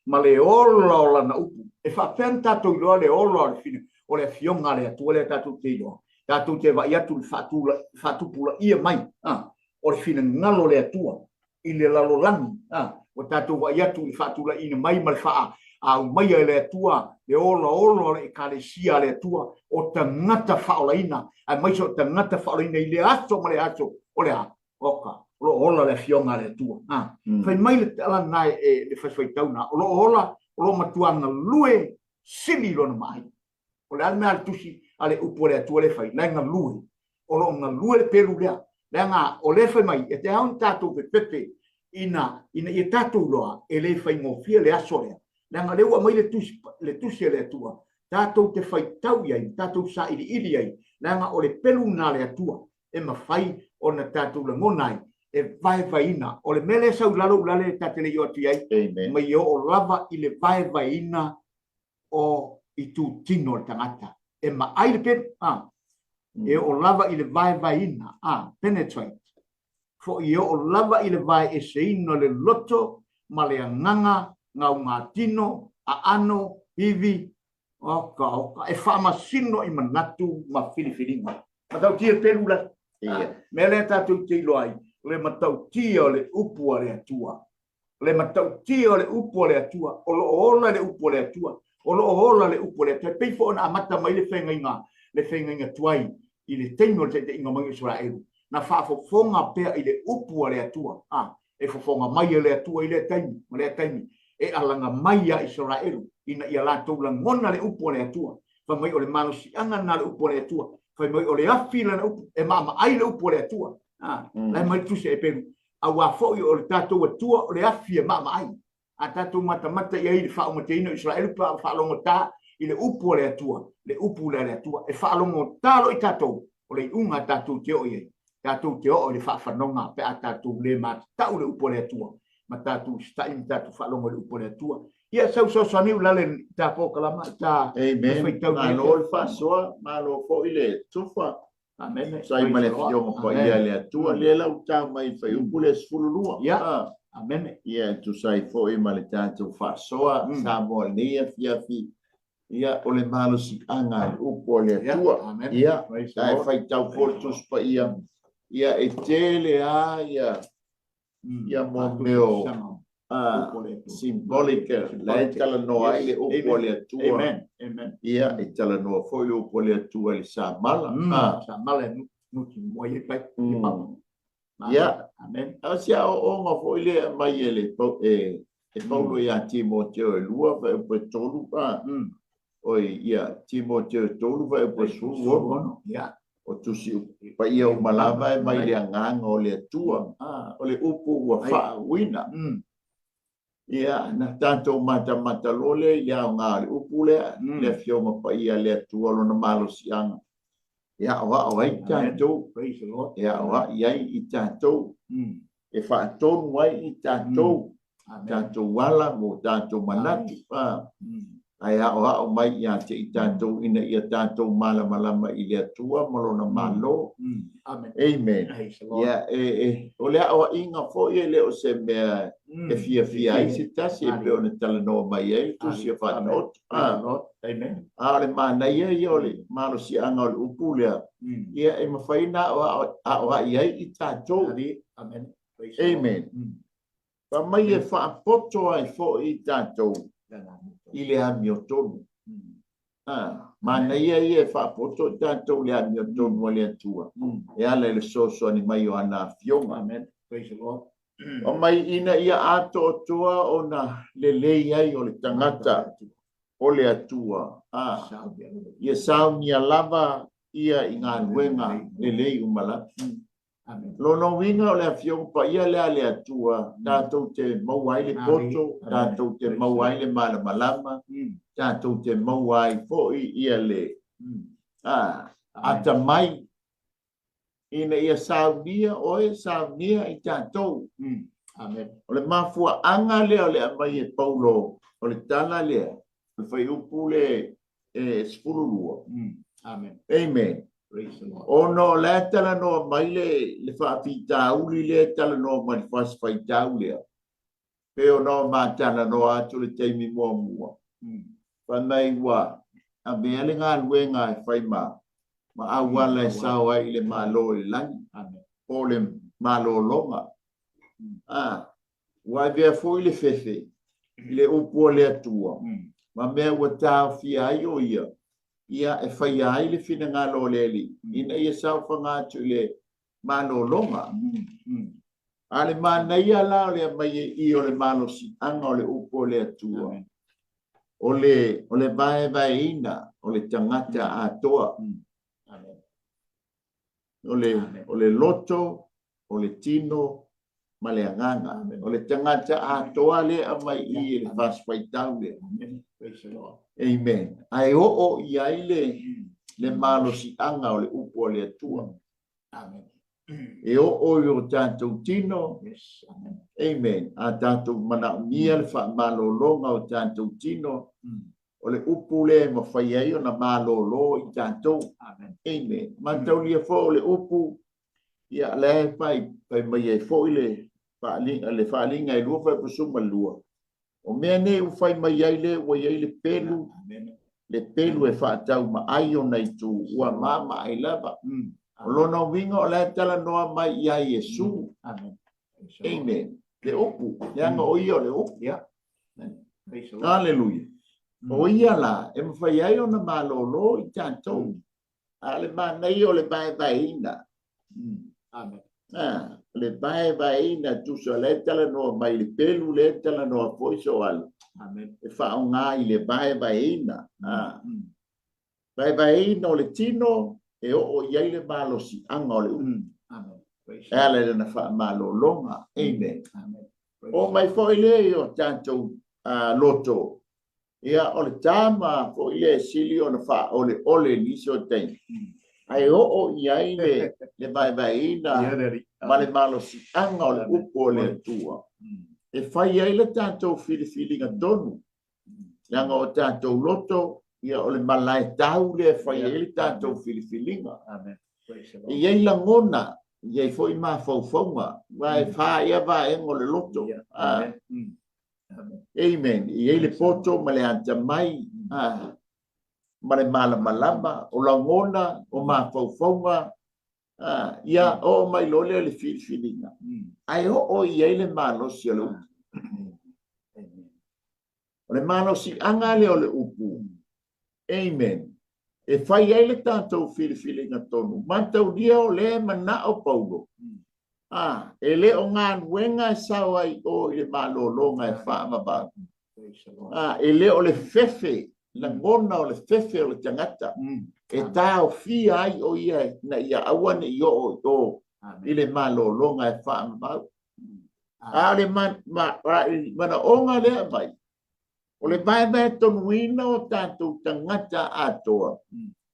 ma le ola o lana upu. E faapefea ona tatou iloa le ola o le fina, o le afioga a le Atua lea tatou te iloa? Tatou te vaai atu i le faatupulaia mai o le finagalo o le Atua i le lalolagi. Ua tatou vaai atu i le faatulaiina mai ma le faaaumaia e le Atua le olaola o le Ekalesia a le Atua, o tagata faaolaina, aemaise o tagata faaolaina i le aso ma le aso o le a? Oka, o lo o ola le Afioga a le Atua. A, fai mai le tala lena e le fasifaitau na, o lo o ola, o lo o matua galue sili lona maai. O le a le mea a le tusi a le upu a le Atua lea e fai, la e galue. O lo o galue le pelu lea. Leaga o lea e fai mai, e te ao ona tatou fepepe ina, ina ia tatou iloa e le faigofie le aso lea. Leaga o lea ua aumai le tusi, le tusi a le Atua, tatou te faitau i ai, tatou sailiili i ai, leaga o le pelu lena a le Atua. e mafai ona tatou lagona ai e vaevaeina. O le mea lea e sau i lalo ulale ta te le i oo atu i ai, Amen. ma ia oo lava i le vaevaeina o itutino o le tagata. E maai le pelu, a, e oo lava i le vaevaeina, a, penetrate, foi e oo lava i le vaeeseina o le loto ma le agaga, gaugatino, aano, ivi, Oka, oka, e faamasino i manatu ma filifiliga. Matautia le pelu la. Ia. Mea lea tatou te iloa ai, le matautia o le upu a le Atua. Le matautia o le upu a le Atua, o lo o ola le upu a le Atua. O lo o ola le upu a le Atua. E pei foi ona amata mai le feagaiga le feagaiga tuai i le taimi o le taitaiga mai o Isaraelu, na faafofoga pea i le upu a le Atua, a, e fofoga mai e le Atua i lea taimi ma lea taimi, e alaga mai ia Isaraelu ina ia latou lagona le upu a le Atua. Fai mai o le malosiaga lena o le upu a le Atua. Fai mai o le afi lana upu, e maamaai le upu a le Atua. A, la e mai le Tusi a Eperu, auā foi o le tatou Atua o le afi e maamaai. A tatou matamata i ai i le faaumateina o Isaraelu pe a faalogotā i le upu a le Atua, le upu lea a le Atua, e faalogotā loa i tatou, o le iuga tatou te oo i ai, tatou te oo i le faafanoga pe a tatou le matatau i le upu a le Atua, ma tatou usitai ma tatou faalogo i le upu a le Atua. Ia, sau fesoasoani u lale i ta polokalama, i ta Amen. faitau nei. Malo le faasoa, malo foi le tufa. Amene. Sai ma le afioga paia a le Atua, lea la ua tau mai i le fuaiupu lea 12. Ia. Ah. Amene. Ia, e tusa ai foi ma le tatou faasoa Samoa i lenei afiafi, ia, o le malosiaga a le upu a le Atua. Amen. Ia, Praise the ae Lord. faitau foi le Tusi Paia, ia, e tele lava ia ia mo mea o symbolic, la e talanoa ai le upu a le Atua. Amen. Amen. Ia, e talanoa foi le upu a le Atua i le samala. Samala e nuti mua i pai. Ia. Amen. A o se aoaoga foi lea e aumai e le e e Paulo ia Timoteo e 2 fuaiupu e 3, oi, ia, Timoteo e 3 fuaiupu e 16. Ia. O tusi paia uma lava e mai le agaga o le Atua. O le upu ua faauuina. Ia, na tatou matamata loa lea i le aoga o le upu lea, le Afioga Paia a le Atua, lona malosiaga e aoao ai tatou, e aoai ai i tatou, e faatonu ai i tatou, tatou ala ma o tatou manatu, ae aoao mai ia te i tatou ina ia tatou malamalama i le Atua ma Lona Malo. Amen. Ia, o le aoaiga foi e le o se mea e fiafia ai se tasi e pei ona talanoa mai ai le Tusi a Faataoto. A o le manaia ia o le malosiaga o le upu lea, ia e mafai ona aoai ai i tatou. Amen. Fai mai e faapoto ai foi i tatou i le amiotonu. Manaia ia e faapoto i tatou i le amiotonu a le Atua e ala i le fesoasoani mai o ana Afioga. Amen. Praise the Lord. Fai mai ina ia atoatoa ona lelei ai o le tagata o le Atua. Ia saunia lava ia i galuega lelei uma lava. Lona uiga o le Afioga Paia lea a le Atua, tatou te maua ai le poto, tatou te maua ai le malamalama, tatou te maua ai foi ia le atamai ina ia saunia oe, saunia i tatou. O le mafuaaga lea o le aumai e Paulo o le tala lea, o le fuaiupu le 12. Amen. Amen. Praise the Lord. Ona o la e talanoa mai le faafitauli lea e talanoa mai le fasi faitau lea. Pei ona ma talanoa atu le taimi muamua. Fai mai ua avea le galuega e fai ma auala e sao ai i le Malo i le lagi. Amen. Po o le malologa. Ua avea foi le fefe i le upu a le Atua, ma mea ua taofia ai o ia, ia e faia ai le finagalo o le Alii, ina ia saofaga atu i le malologa. A le manaia la o le aumai e i o le malosiaga o le upu a le Atua, o le vaevaeina o le tagata atoa. O le loto, o le tino ma le agaga. O le tagata atoa lea e aumai i i le fasi faitau lea. Amen. Ae oo i ai le malosiaga o le upu a le Atua. E oo i o tatou tino. Amen. A tatou manaomia le faamalologa o tatou tino, o le upu lea e mafai ai ona malolo i tatou. Amen. Mataulia foi o le upu, ia lea e fai mai ai foi le faaaliga e 2 fuaiupu 12. O mea nei ua fai mai ai le ua i ai le pelu, le pelu e faataumaai ona itu, ua maamaai lava. O lona uiga o la e talanoa mai ia Iesu. Amen. Le upu, leaga o ia o le upu. Aleluia. O ia la e mafai ai ona malolo i tatou. A o le manaia o le vaevaeina. Amen. Ah, le vaevaeina tusa o lea e talanoa mai le pelu lea e talanoa foi Soalo. Amen. E faaaoga i le vaevaeina. Ah. Vaevaeina o le tino e oo i ai le malosiaga o le upu. Amen. E ala i lana faamalologa. Amen. Amen. Oo mai foi lea i o tatou loto. Ia, o le tama foi lea e sili ona faaoleole i nisi o taimi, ae oo i ai le, le vaevaeina ma le malosiaga o le upu o le Atua e fai ai le tatou filifiliga tonu, leaga o tatou loto, ia o le malae tau lea e fai ai le tatou filifiliga. E i ai lagona, e i ai foi mafaufauga, aua e fa ea vaega o le loto. Amen. E i ai le poto ma le atamai, ma le malamalama, o lagona, o mafaufauga, ia oo mai loa lea i le filifiliga, ae oo i ai le malosi o le upu. O le malosiaga lea o le upu, amen, e fai ai le tatou filifiliga tonu. Mataulia o lea e manao Paulo, a, e le o galuega e sao ai o i le malologa e faavavau. A, e le o le fefe, lagona o le fefe o le tagata, e taofia ai o ia ina ia aua ne i oo i o i le malologa e faavavau. A o le manaoga lea e aumai, o le vaevae tonuina o tatou tagata atoa,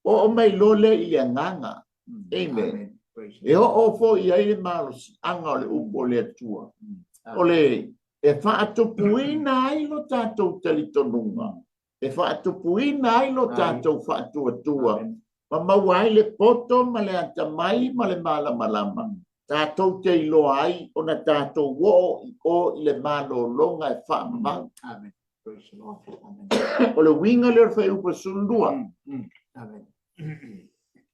oo mai loa lea i le agaga. Amen. E oo foi i ai le malosiaga o le upu o le Atua. O le e faatupuina ai lo tatou talitonuga, e faatupuina ai lo tatou faatuatua, ma maua ai le poto ma le atamai ma le malamalama, tatou te iloa ai ona tatou oo i o i le malologa e faamamau. Amen. Praise the Lord. Amen. O le uiga lea o le fuaiupu 12. Amen.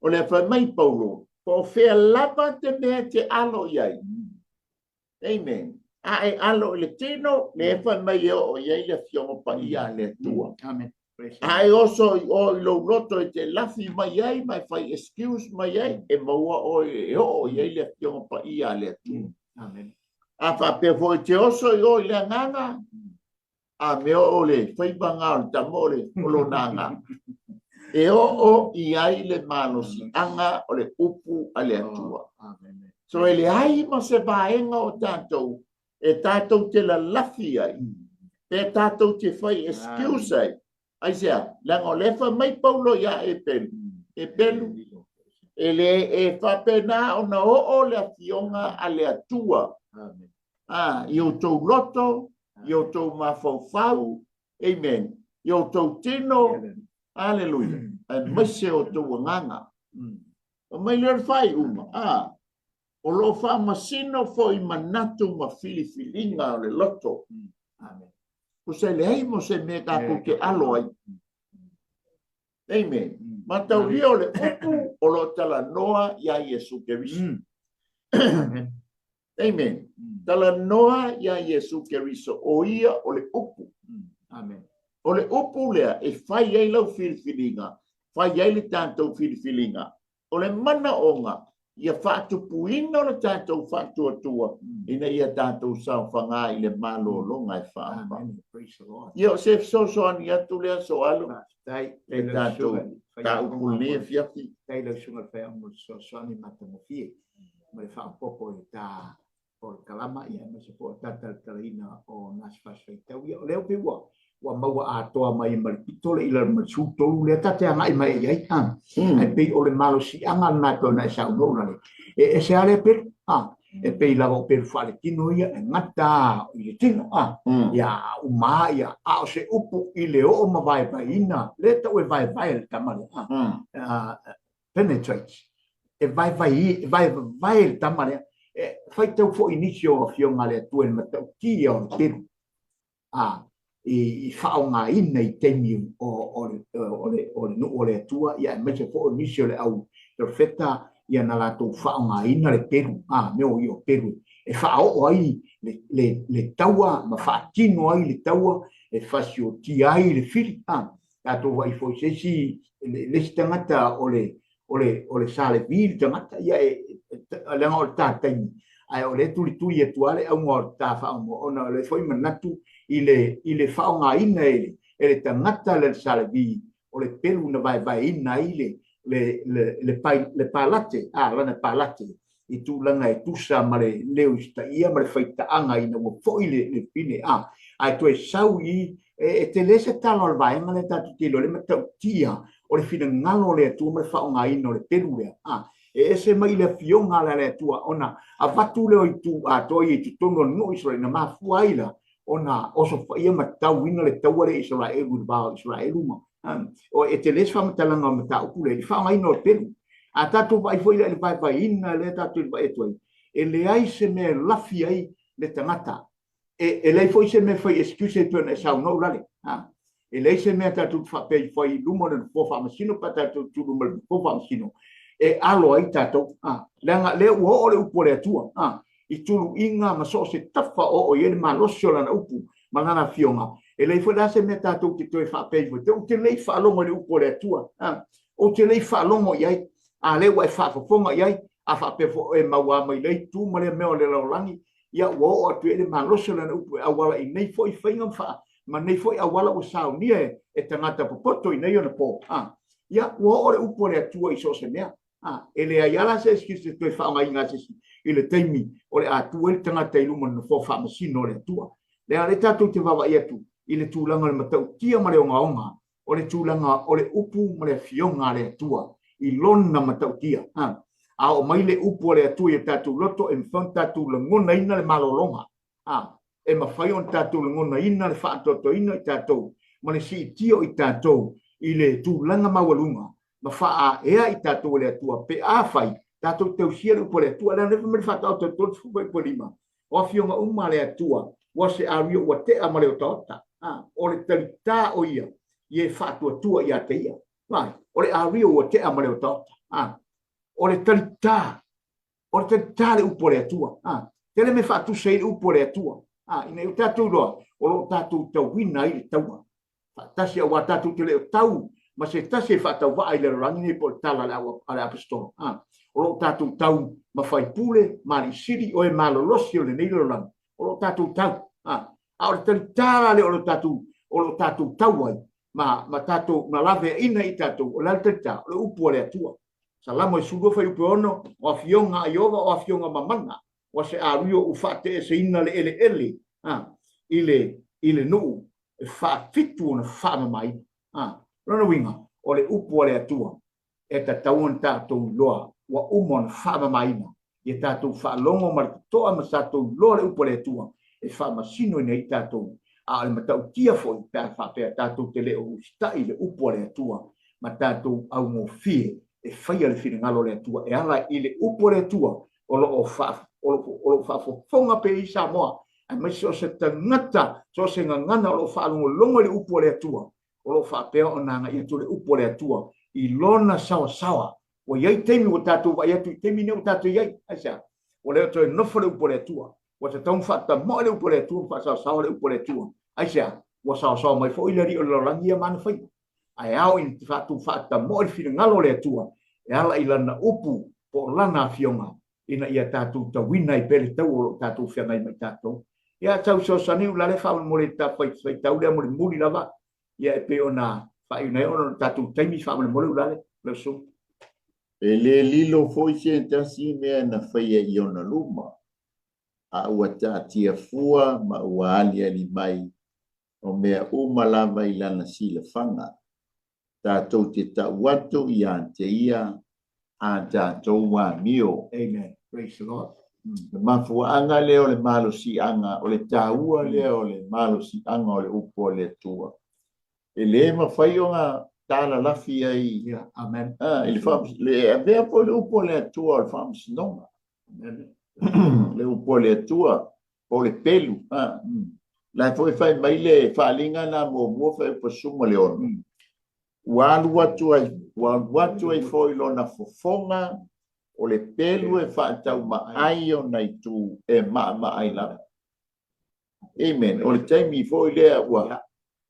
O le fai mai Paulo, po o fea lava te mea e te alo i ai. Amen. A e alo i le tino, lea e fai mai e oo i ai le Afioga Paia a le Atua. Amen. A e oso i o i lou loto e te lafi mai ai ma e fai excuse mai ai, e maua oe e oo i ai le Afioga Paia a le Atua. Amen. A faapea foi e te oso i o i le agaga, a mea o le faiva ngā o le tama o le o lona agaga. E oo i ai le malosiaga o le upu a le Atua. Amen. So e leai ma se vaega o tatou e tatou te lalafi ai, pe tatou te fai excuse ai. Aisea? Leaga o lea e fai mai Paulo iā Epelu, Epelu, e le e faapena ona oo le afioga a le Atua a, i outou loto, i outou mafaufau, amen, i outou tino, aleluia, aemaise outou agaga. Fai mai lea o le faaiuga, a, o lo o faamasino foi manatu ma filifiliga o le loto. Amen. Tusa e leai mo se mea tatou te alo ai. Amen. Mataulia o le upu o lo o talanoa iā Iesu Keriso. Amen. Amen. Talanoa iā Iesu Keriso, o ia o le upu. Amen. O le upu lea e fai ai lau filifiliga, fai ai le tatou filifiliga. O le manaoga ia faatupuina lo tatou faatuatua ina ia tatou saofaga i le malologa e faavavau. Amen. Praise the Lord. Ia, o se fesoasoani atu lea Soalo Faafetai. i le tatou mataupu i lenei afiafi. Faafetai lau susuga i le Faiaoga mo le fesoasoani matagofie ma le faaopoopo i le ta polokalama, ia aemaise foi o le talatalaina o nasi fasi faitau. Ia, o lea pei ua ua maua atoa mai ma le pito le ila ma le 13 lea ta te agai mai i ai, ha. Ae pei o le malosiaga lena e pei ona e saunoa una le e ese lava lea pelu, ha. E pei lava o pelu faaletino ia e gata i le tino, ha. Ia uma ia, a o se upu i le oo ma vaevaeina lea tau e vaevae le tama lea, ha. Penetrates, e vaevae, vaevae le tama lea. E faitau foi i nisi o afioga a le Atua i le matautia o le pelu, a, i faaaogaina i taimi o le nuu o le Atua, ia aemaise foi o nisi o le au perofeta, ia na latou faaaogaina le pelu, a, mea o ia o pelu e faaoo ai le taua ma faatino ai le taua, e fasiotia ai le fili, a. Tatou vaai foi i se isi, le isi tagata o le o le o le sa Levi le tagata, ia e leaga o le ta taimi, ae o lea e tulituli atu lava le auga o le ta faamoemoe, ona o lea foi manatu i le i le faaaogaina e le e le tagata le sa Levi o le pelu na vaevaeina ai le le le le, le palate, a lana palate i tulaga e tusa ma le le usitaia ma le faitaaga ina ua foi le le pine a ae toe sau i e tele se tala o le vaega lea tatou te iloa le matautia o le finagalo o le Atua ma le faaaogaina o le pelu lea a e ese mai i le afioga a le Atua ona avatu lea o itu atoa ia i totonu o le nuu Isaraelu na mafua ai la ona osofaia ma tauina le taua lea Isaraelu i le va o Isaraelu ma o e tele se faamatalaga o mataupu lea i le faaaogaina o le pelu. A tatou vaai foi la i le vaevaeina lea tatou te vaai atu ai, e leai se mea e lafi ai le tagata. E leai foi se mea e fai excuse ai pei ona e saunoa Ulale. E leai se mea tatou te faapea i fai i luma o le Nofoa Faamasino pe a tatou tu i luma o le Nofoa Faamasino e alo ai tatou. Leaga lea ua oo le upu a le Atua i tuluiga ma so o se tafa o oo i ai le malosi o lana upu ma lana afioga. E leai foi la se mea tatou te toe faapea ifo, ou te le i faalogo i le upu a le Atua, ou te le i faalogo i ai, a lea ua e faafofoga i ai, a faapea foi e maua mai lea itu ma lea mea o le lalolagi, ia ua oo atu i ai le malosi o lana upu e auala i nei foi faiga ma, ma nei foi auala ua saunia e tagata popoto i nei ona po. Ia ua oo le upu a le Atua i so o se mea. A, e leai lava la se excuse e toe faaaogaina a se isi i le taimi o le a tu ai le tagata i luma o le nofoa faamasino o le Atua. Leaga o lea tatou te vaavaai atu i le tulaga o le matautia ma le ogaoga o le tulaga o le upu ma le afioga a le Atua i lona matautia. A, a oo mai le upu a le Atua i o tatou loto, e mafai ona tatou lagonaina le malologa. A, e mafai ona tatou lagonaina le faatoatoaina o i tatou ma le siitia o i tatou i le tulaga maualuga ma faaea i tatou e le Atua pe afai tatou te tausia le upu a le Atua. Leaga o lea fai mai le Faataoto 35, o afioga uma a le Atua ua se ario ua tea ma le otaota. A, o le talitā o ia ia e faatuatua ia te ia. Vai, o le ario ua tea ma le otaota. A, o le talitā O le talitā le upu a le Atua. A, tele mea faatusa ai le upu a le Atua. A, ina ia tatou iloa, o lo o tatou tauina ai le taua. Faatasi aua tatou te le o tau ma se tasi e faatauvaa i le lalolagi nei po o le tala a le Aposetolo. A, o lo o tatou tau ma faipule ma alii sili o e malolosi o lenei lalolagi. O lo o tatou tau. A, a o le talitā la lea o lo tatou, o lo o tatou tau ai ma, ma tatou, ma laveaina i tatou, o le a le talitā? O le upu a le Atua. Salamo e 12 fuaiupu e 6, O afioga a Ieova o afioga mamana, ua se ario u faateeseina le eleele a, i le, i le nuu e faafitu ona faamamaina. A, lona uiga, o le upu a le Atua e tatau ona tatou iloa ua uma ona faamamaina ia tatou faalogo ma le totoa ma tatou iloa le upu a le Atua e faamasinoina ai tatou, a o le matautia foi pe a faapea tatou te le o usitai i le upu a le Atua ma tatou augofie e faia le finagalo o le Atua e ala i le upu a le Atua o lo o o lo o faafofoga pea i Samoa, aemaise o se tagata, so o se gagana o lo o faalogologo i le upu a le Atua, o lo o faapea ona agai atu le upu a le Atua i lona saoasaoa. Ua i ai taimi ua tatou vaai atu i taimi nei ua tatou i ai. Aisea? Ua le o toe nofo le upu a le Atua. Ua tatau ona faatamoe le upu a le Atua ma faasaosaoa le upu a le Atua. Aisea? Ua saosaoa mai foi le alii o le lalolagi ia ma ana faiga. Ae ao ina tatou faatamoe le finagalo o le Atua e ala i lana upu po o lana afioga ina ia tatou tauina ai pea le tau o lo o tatou feagai ma i tatou. Ia, tau fesoasoani Ulalē faamolemole i le faitau lea mulimuli lava, ia e pei ona faaiuina ai ona o le tatou taimi faamolemole Ulalē, lau susuga. E le lilo foi se tasi mea na faia i ona luma, a ua taatia fua ma ua aliali mai o mea uma lava i lana silafaga. Tatou te tau atu ia te ia a tatou amio. Amen. Praise the Lord. Le mafuaaga lea o le malosiaga, o le taua lea o le malosiaga o le upu a le Atua. E le mafai ona talalafi ai. Yeah, amen. I le faamas, le avea foi le upu a le Atua o le faamasinoga. Amen. Le upu a le Atua po o le pelu. La foi fai mai le faaaliga na muamua fuaiupu 16. Ua alu atu ai, ua alu atu ai foi lona fofoga o le pelu e faataumaai ona itu e maamaai lava. Amen. O le taimi foi lea ua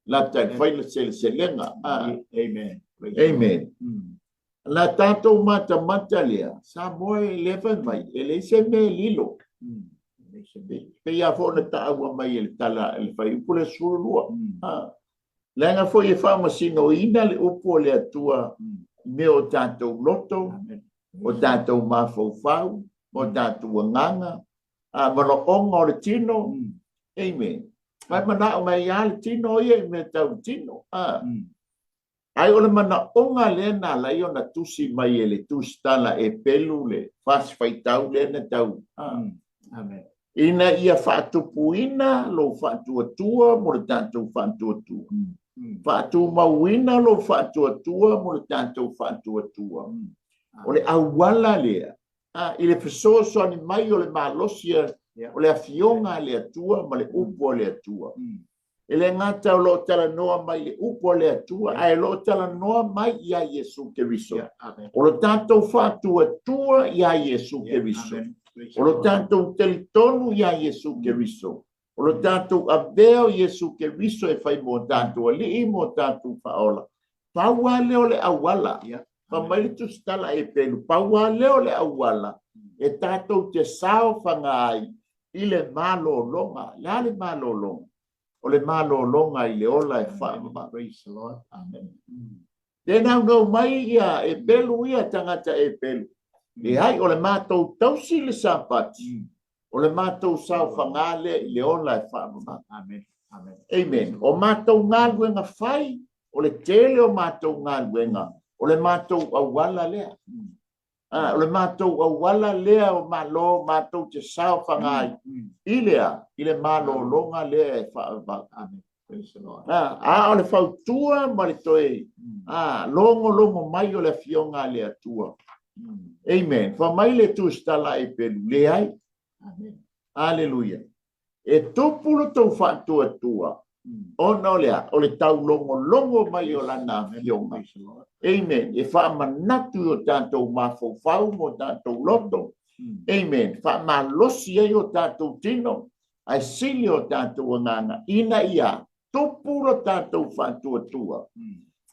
lata i le fai le seleselega. Amen. Amen. La tatou matamata lea, Samoa e lea fai mai, e leai se mea e lilo. Pei lava foi ona taua mai e le tala i le fuaiupu le 12. Leaga foi e faamasinoina le upu a le Atua i mea o tatou loto, o tatou mafaufau, o tatou agaga, manaoga o le tino. Amen. Mai manao mai lava le tino ia i mea tau tino. Ae o le manaoga lea na ala ai ona tusi mai e le tusitala e pelu le fasi faitau lea na tau Amen. Ina ia faatupuina lou faatuatua mo le tatou faatuatua. Faatumauina lou faatuatua mo le tatou faatuatua. O le auala lea i le fesoasoani mai o le malosi o le Afioga a le Atua ma le upu a le Atua. E le gata o lo o talanoa mai le upu a le Atua, ae o lo o talanoa mai ia Iesu Keriso. O lo tatou faatuatua ia Iesu Keriso. O lo tatou talitonu ia Iesu Keriso. O lo tatou avea o Iesu Keriso e fai mo tatou alii, mo tatou faaola. Pau lava lea o le auala. Fai mai le tusitala e pelu, pau lava lea o le auala e tatou te saofaga ai i le malologa. Le a le malologa? O le malologa i le ola e faavavau. Praise the Lord. Amen. Te naunau mai ia e pelu ia tagata e pelu. Leai, o le matou tausi le Sapati. O le matou saofaga lea i le ola e faavavau. Amen. Amen. Amen. O matou galuega fai, o le tele o matou galuega, o le matou auala lea. O le matou auala lea o Malo matou te saofaga ai i le a? I le malologa lea e faavavau. A o le fautua ma le toe logologo mai o le Afioga a le Atua. Amen. Fai mai le tusitala e pelu, leai. Aleluia. E tupu lo tou faatuatua ona o le a? O le taulogologo mai o lana afioga. Amen. E faamanatu i o tatou mafaufau ma o tatou loto. Amen. Faamalosi ai o tatou tino, ae sili o tatou agaga ina ia tupu lo tatou faatuatua.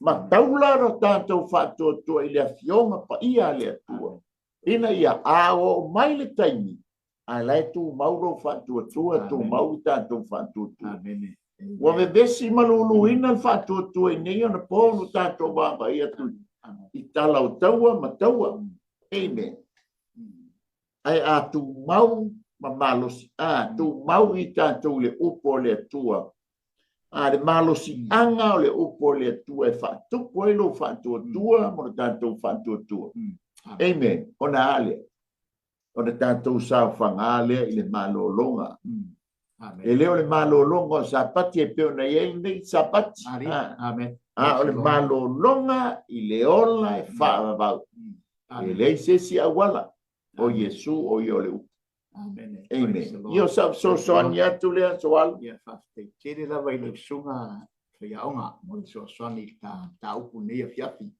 Ma taula lo tatou faatuatua i le afioga paia a le Atua. Ina ia a oo mai le taimi, ae la e tumau lou faatuatua, tumau le tatou faatuatua. Ua vevesi ma luluina le faatuatua i nei ona po lo tatou vaavaai atu i tala o taua ma taua. Amen. Ae a tumau ma malosi, a tumau i tatou le upu o le Atua, a le malosiaga o le upu o le Atua e faatupu ai lou faatuatua ma lo tatou faatuatua. Amen. Ona a lea? Ona tatou saofaga lea i le malologa. E le o le malologa o Sapati e pei ona i ai lenei Sapati. A o le malologa i le ola e faavavau. E leai se isi auala. O Iesu o ia o le upu. Amen. Amen. Ia o sau fesoasoani atu lea, Soala. Ia, faafetai tele lava i lau susuga faiaoga mo le fesoasoani i le mataupu i lenei afiafi.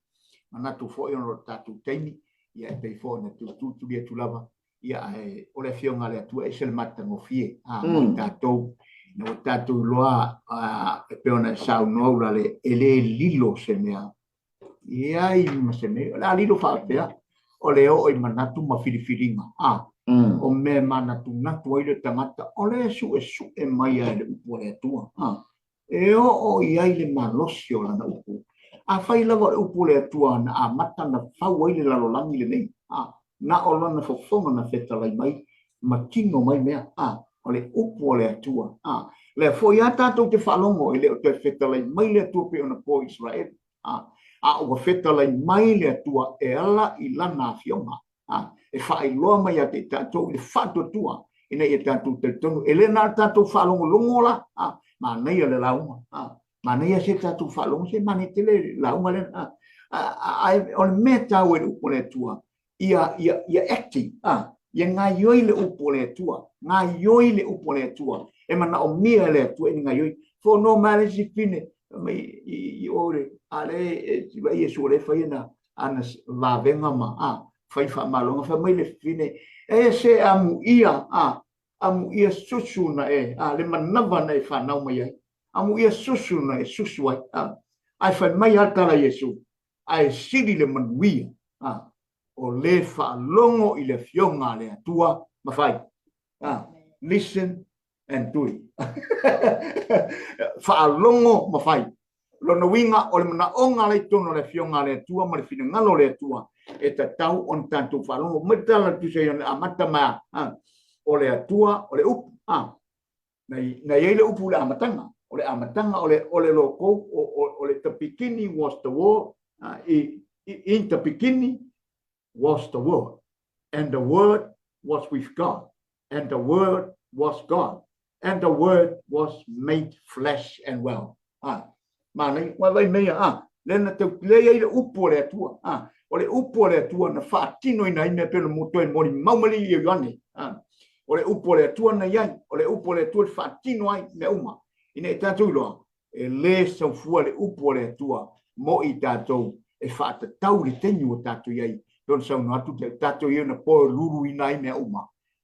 Manatu foi ona o le tatou taimi, ia e pei foi ona tulituli atu lava, ia ae o le Afioga a le Atua e ese le matagofie mo i tatou. Ina ua tatou iloa e pei ona e saunoa Ulale, e le lilo se mea Leai ma se mea, o le a lilo faapea, o le oo i manatu ma filifiliga, a, o mea e manatunatu ai le tagata, o lea e suesue mai lava e le upu a le Atua, a, e oo i ai le malosi o lana upu. Afai lava o le upu a le Atua na amata na fau ai le lalolagi lenei, a, na o lana fofoga na fetalai mai ma tino mai mea, a, o le upu a le Atua, a, lea foi lava tatou te faalogo e le o toe fetalai mai le Atua pei ona po i Isaraelu, a, a ua fetalai mai le Atua e ala i lana afioga, a, e faailoa mai ia te i tatou i le faatuatua ina ia tatou talitonu, e le na o le tatou faalogologo la, a, manaia le lauga, a, manaia se tatou faalogo, se manaia tele le lauga lea, a, ae o le mea taua i le upu a le Atua, ia, ia, ia acting, a, ia gaioi le upu a le Atua, gaioi le upu a le Atua, e manaomia e le Atua ina gaioi. Fono mai le isi fine, mai i, i o le, a le, e, i Iesu o le fai ana, ana vavega ma, a, fai faamaloga, fai mai le fine, e se amuia, a, amuia susu na e, a, le manava na e fanau mai ai, amuia susu na e susu ai, a, ae fai mai a tala Iesu, Ae sili le manuia, a, o le faalogo i le Afioga a le Atua ma fai. A, listen and do it. Faalogo ma fai. Lona uiga, o le manaoga la i totonu o le Afioga a le Atua ma le finagalo o le Atua, e tatau ona tatou faalogo. Mai le tala a le Tusi a Ioane amata mai a, o le Atua o le Upu. A, na i ai le Upu i le amataga. O le amataga o le, o le logos, o le the beginning was the word, in the beginning was the word, and the word was with God, and the word was God, and the word was made flesh and well. A, manaia, ua vaai mai ia, a, lea na tau, lea i ai le Upu a le Atua, a, o le Upu a le Atua na faatinoina ai mea pei ona mo toe molimau mai le Ioane, a, o le Upu a le Atua na i ai, o le Upu a le Atua na faatino ai mea uma, ina ia tatou iloa, e lē sau fua le Upu a le Atua mo i tatou e faatatau i le taimi ua tatou i ai, pei ona saunoa atu te tatou i ai ona poluluina ai mea uma.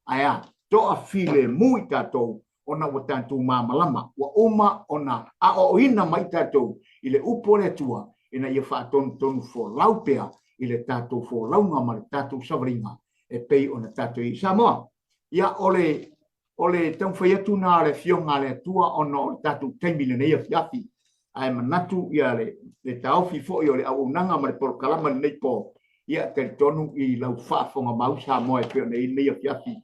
Ae a? Toafilemu i tatou ona ua tatou malamalama, ua uma ona aoaoina mai tatou i le Upu a le Atua ina ia faatonutonu folau pea i le tatou folauga ma le tatou savaliga e pei ona tatou i ai i Samoa. Ia, o le O le taumafai atu na a le Afioga a le Atua ona o le tatou taimi i lenei afiafi, ae manatu ia le, le taofi foi o le auaunaga ma le polokalama i lenei po, ia talitonu i lau faafofoga mau Samoa e pei ona i ai lenei afiafi,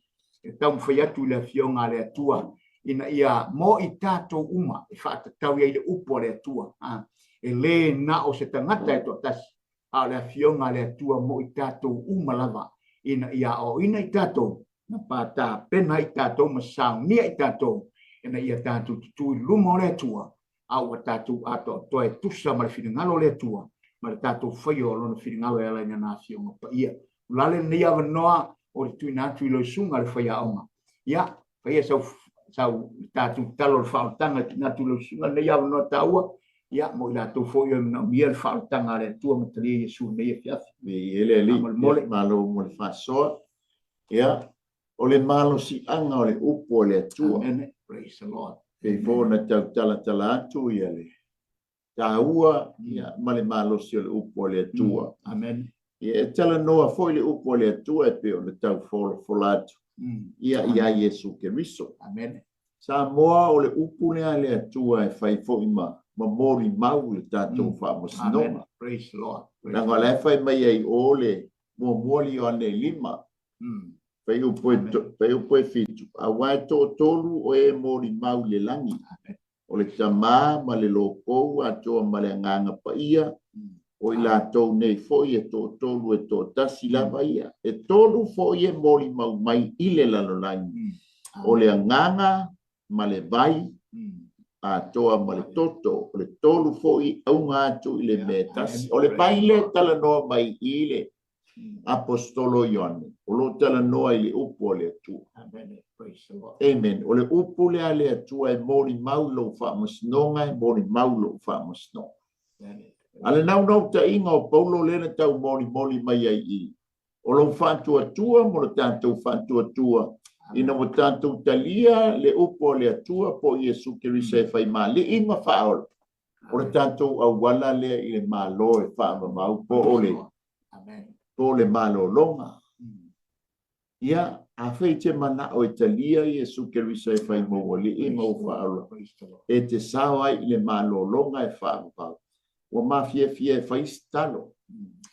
e taumafai atu i le Afioga a le Atua ina ia mo i tatou uma e faatatau i ai le Upu a le Atua. A, e le na o se tagata e toatasi, a o le Afioga a le Atua mo i tatou uma lava, ina ia aoaoina i tatou na patapena ai tatou ma saunia i tatou ina ia tatou tutū i luma o le Atua, a ua tatou atoatoa e tusa ma le finagalo o le Atua ma le tatou faia o Lona finagalo e ala i Lana Afioga Paia. O le a lenei avanoa o le tuuina atu i lau susuga le faiaoga. Ia, faia sau, sau tatou tatalo o le faaolataga e tuuina atu i lau susuga lenei avanoa taua, ia, mo i latou foi o e manaomia le faaolataga a le Atua ma talia Iesu i lenei afiafi. Viia le Alii. Faamolemole. Malo mo le faasoa. Ia, o le malosiaga o le Upu a le Atua. Amen. Praise the Lord. Pei foi ona tau talatala atu ia le taua ia ma le malosi o le Upu a le Atua. Amen. Ia, e talanoa foi le Upu a le Atua e pei ona tau folafola atu ia iā Iesu Keriso. Amen. Samoa, o le Upu lea a le Atua e fai foi ma molimau i le tatou faamasinoga. Amen. Praise the Lord. Leaga o la e fai mai ai o le muamua le Ioane e 5, fuaiupu e 7, aua e toatolu o e molimau i le lagi, o le Tama ma le Lokou atoa ma le Agaga Paia, o i latou nei foi e toatolu e toatasi lava ia. E tolu foi e molimau mai i le lalolagi, o le Agaga ma le vai atoa ma le toto, o le tolu foi auga atu i le mea e tasi. O le vai lea e talanoa mai i le Aposetolo Ioane, o lo o talanoa i le Upu a le Atua. Amen. O le Upu lea a le Atua e molimau i lou faamasinoga, e molimau i lou faamasinoga. A le naunautaiga o Paulo lea na tau molimoli mai ai i, o lou faatuatua mo le tatou faatuatua ina ua tatou talia le Upu a le Atua po o Iesu Keriso e fai ma Alii ma Faaola, o le tatou auala lea i le Malo e faavavau po o le po o le malologa. Ia, afai e te manao e talia Iesu Keriso e fai ma ou Alii ma ou Faaola, e te sao ai i le malologa e faavavau, ua mafiafia e fai se talo,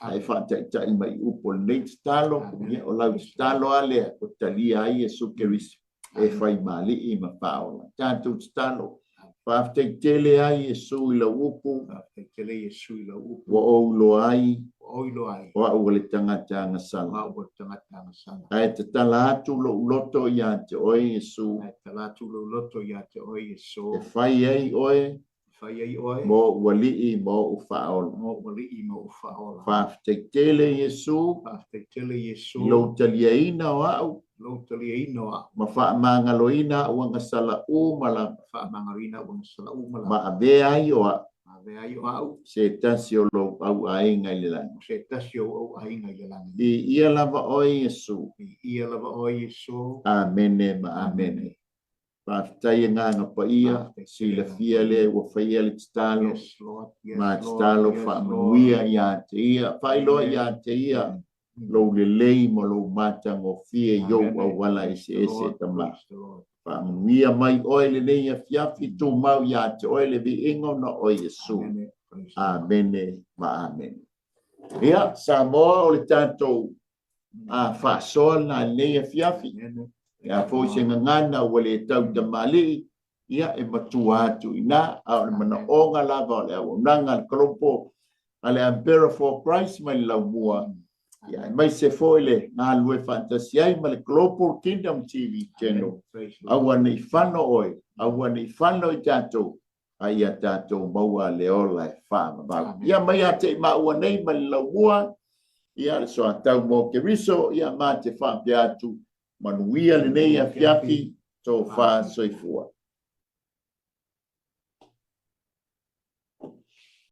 ae faataitai mai i upu o lenei tatalo, ia o lau tatalo lava lea, ua talia ai Iesu Keriso e fai ma Alii ma Faaola. Tatou tatalo. Faafetai tele lava Iesu i lau upu. Faafetai tele Iesu i lau upu. Ua ou iloa ai. Ua ou iloa ai. O au o le tagata agasala. O au o le tagata agasala. Ae tatala atu lou loto ia te oe Iesu. Ae tatala atu lou loto ia te oe Iesu. E fai ai oe fai ai oe. Mo ou alii ma ou faaola. Mo ou alii ma ou faaola. Faafetai tele Iesu. Faafetai tele Iesu. I lou taliaina o au. Lou taliaina o au. Ma faamagaloina au agasala uma lava. Faamagaloina au agasala uma lava. Ma avea ai o au. Ma avea ai o au. Se tasi o lou au aiga i le lagi. Se tasi o ou aiga i le lagi. Viia lava oe Iesu. Viia lava oe Iesu. Amene ma amene. Faafetai Agaga Paia, silafia lea ua faia le tatalo, ma tatalo faamanuia ia te ia, faailoa ia te ia lou lelei ma lou matagofie i ou auala eseese e Tama. Faamanuia mai oe lenei afiafi, tumau ia te oe le viiga ona o Iesu. Amene ma amene. Ia, Samoa, o le tatou a faasoa lena i lenei afiafi. Ia foi se gagana ua le tau tamalii, ia e matua atu i ina, a o le manaoga lava o le auaunaga a le Global a le Umbrella for Christ mai le laumua, ia aemaise foi le galulue faatasi ai ma le Global Kingdom TV Channel. Aua ne i fano oe, aua ne i fano i tatou, a ia tatou maua le ola e faavavau. Ia mai ia te i maua nei ma le laumua, ia le soatau mo Keriso, ia ma te faapea atu, manuia lenei afiafi, tofa soifua.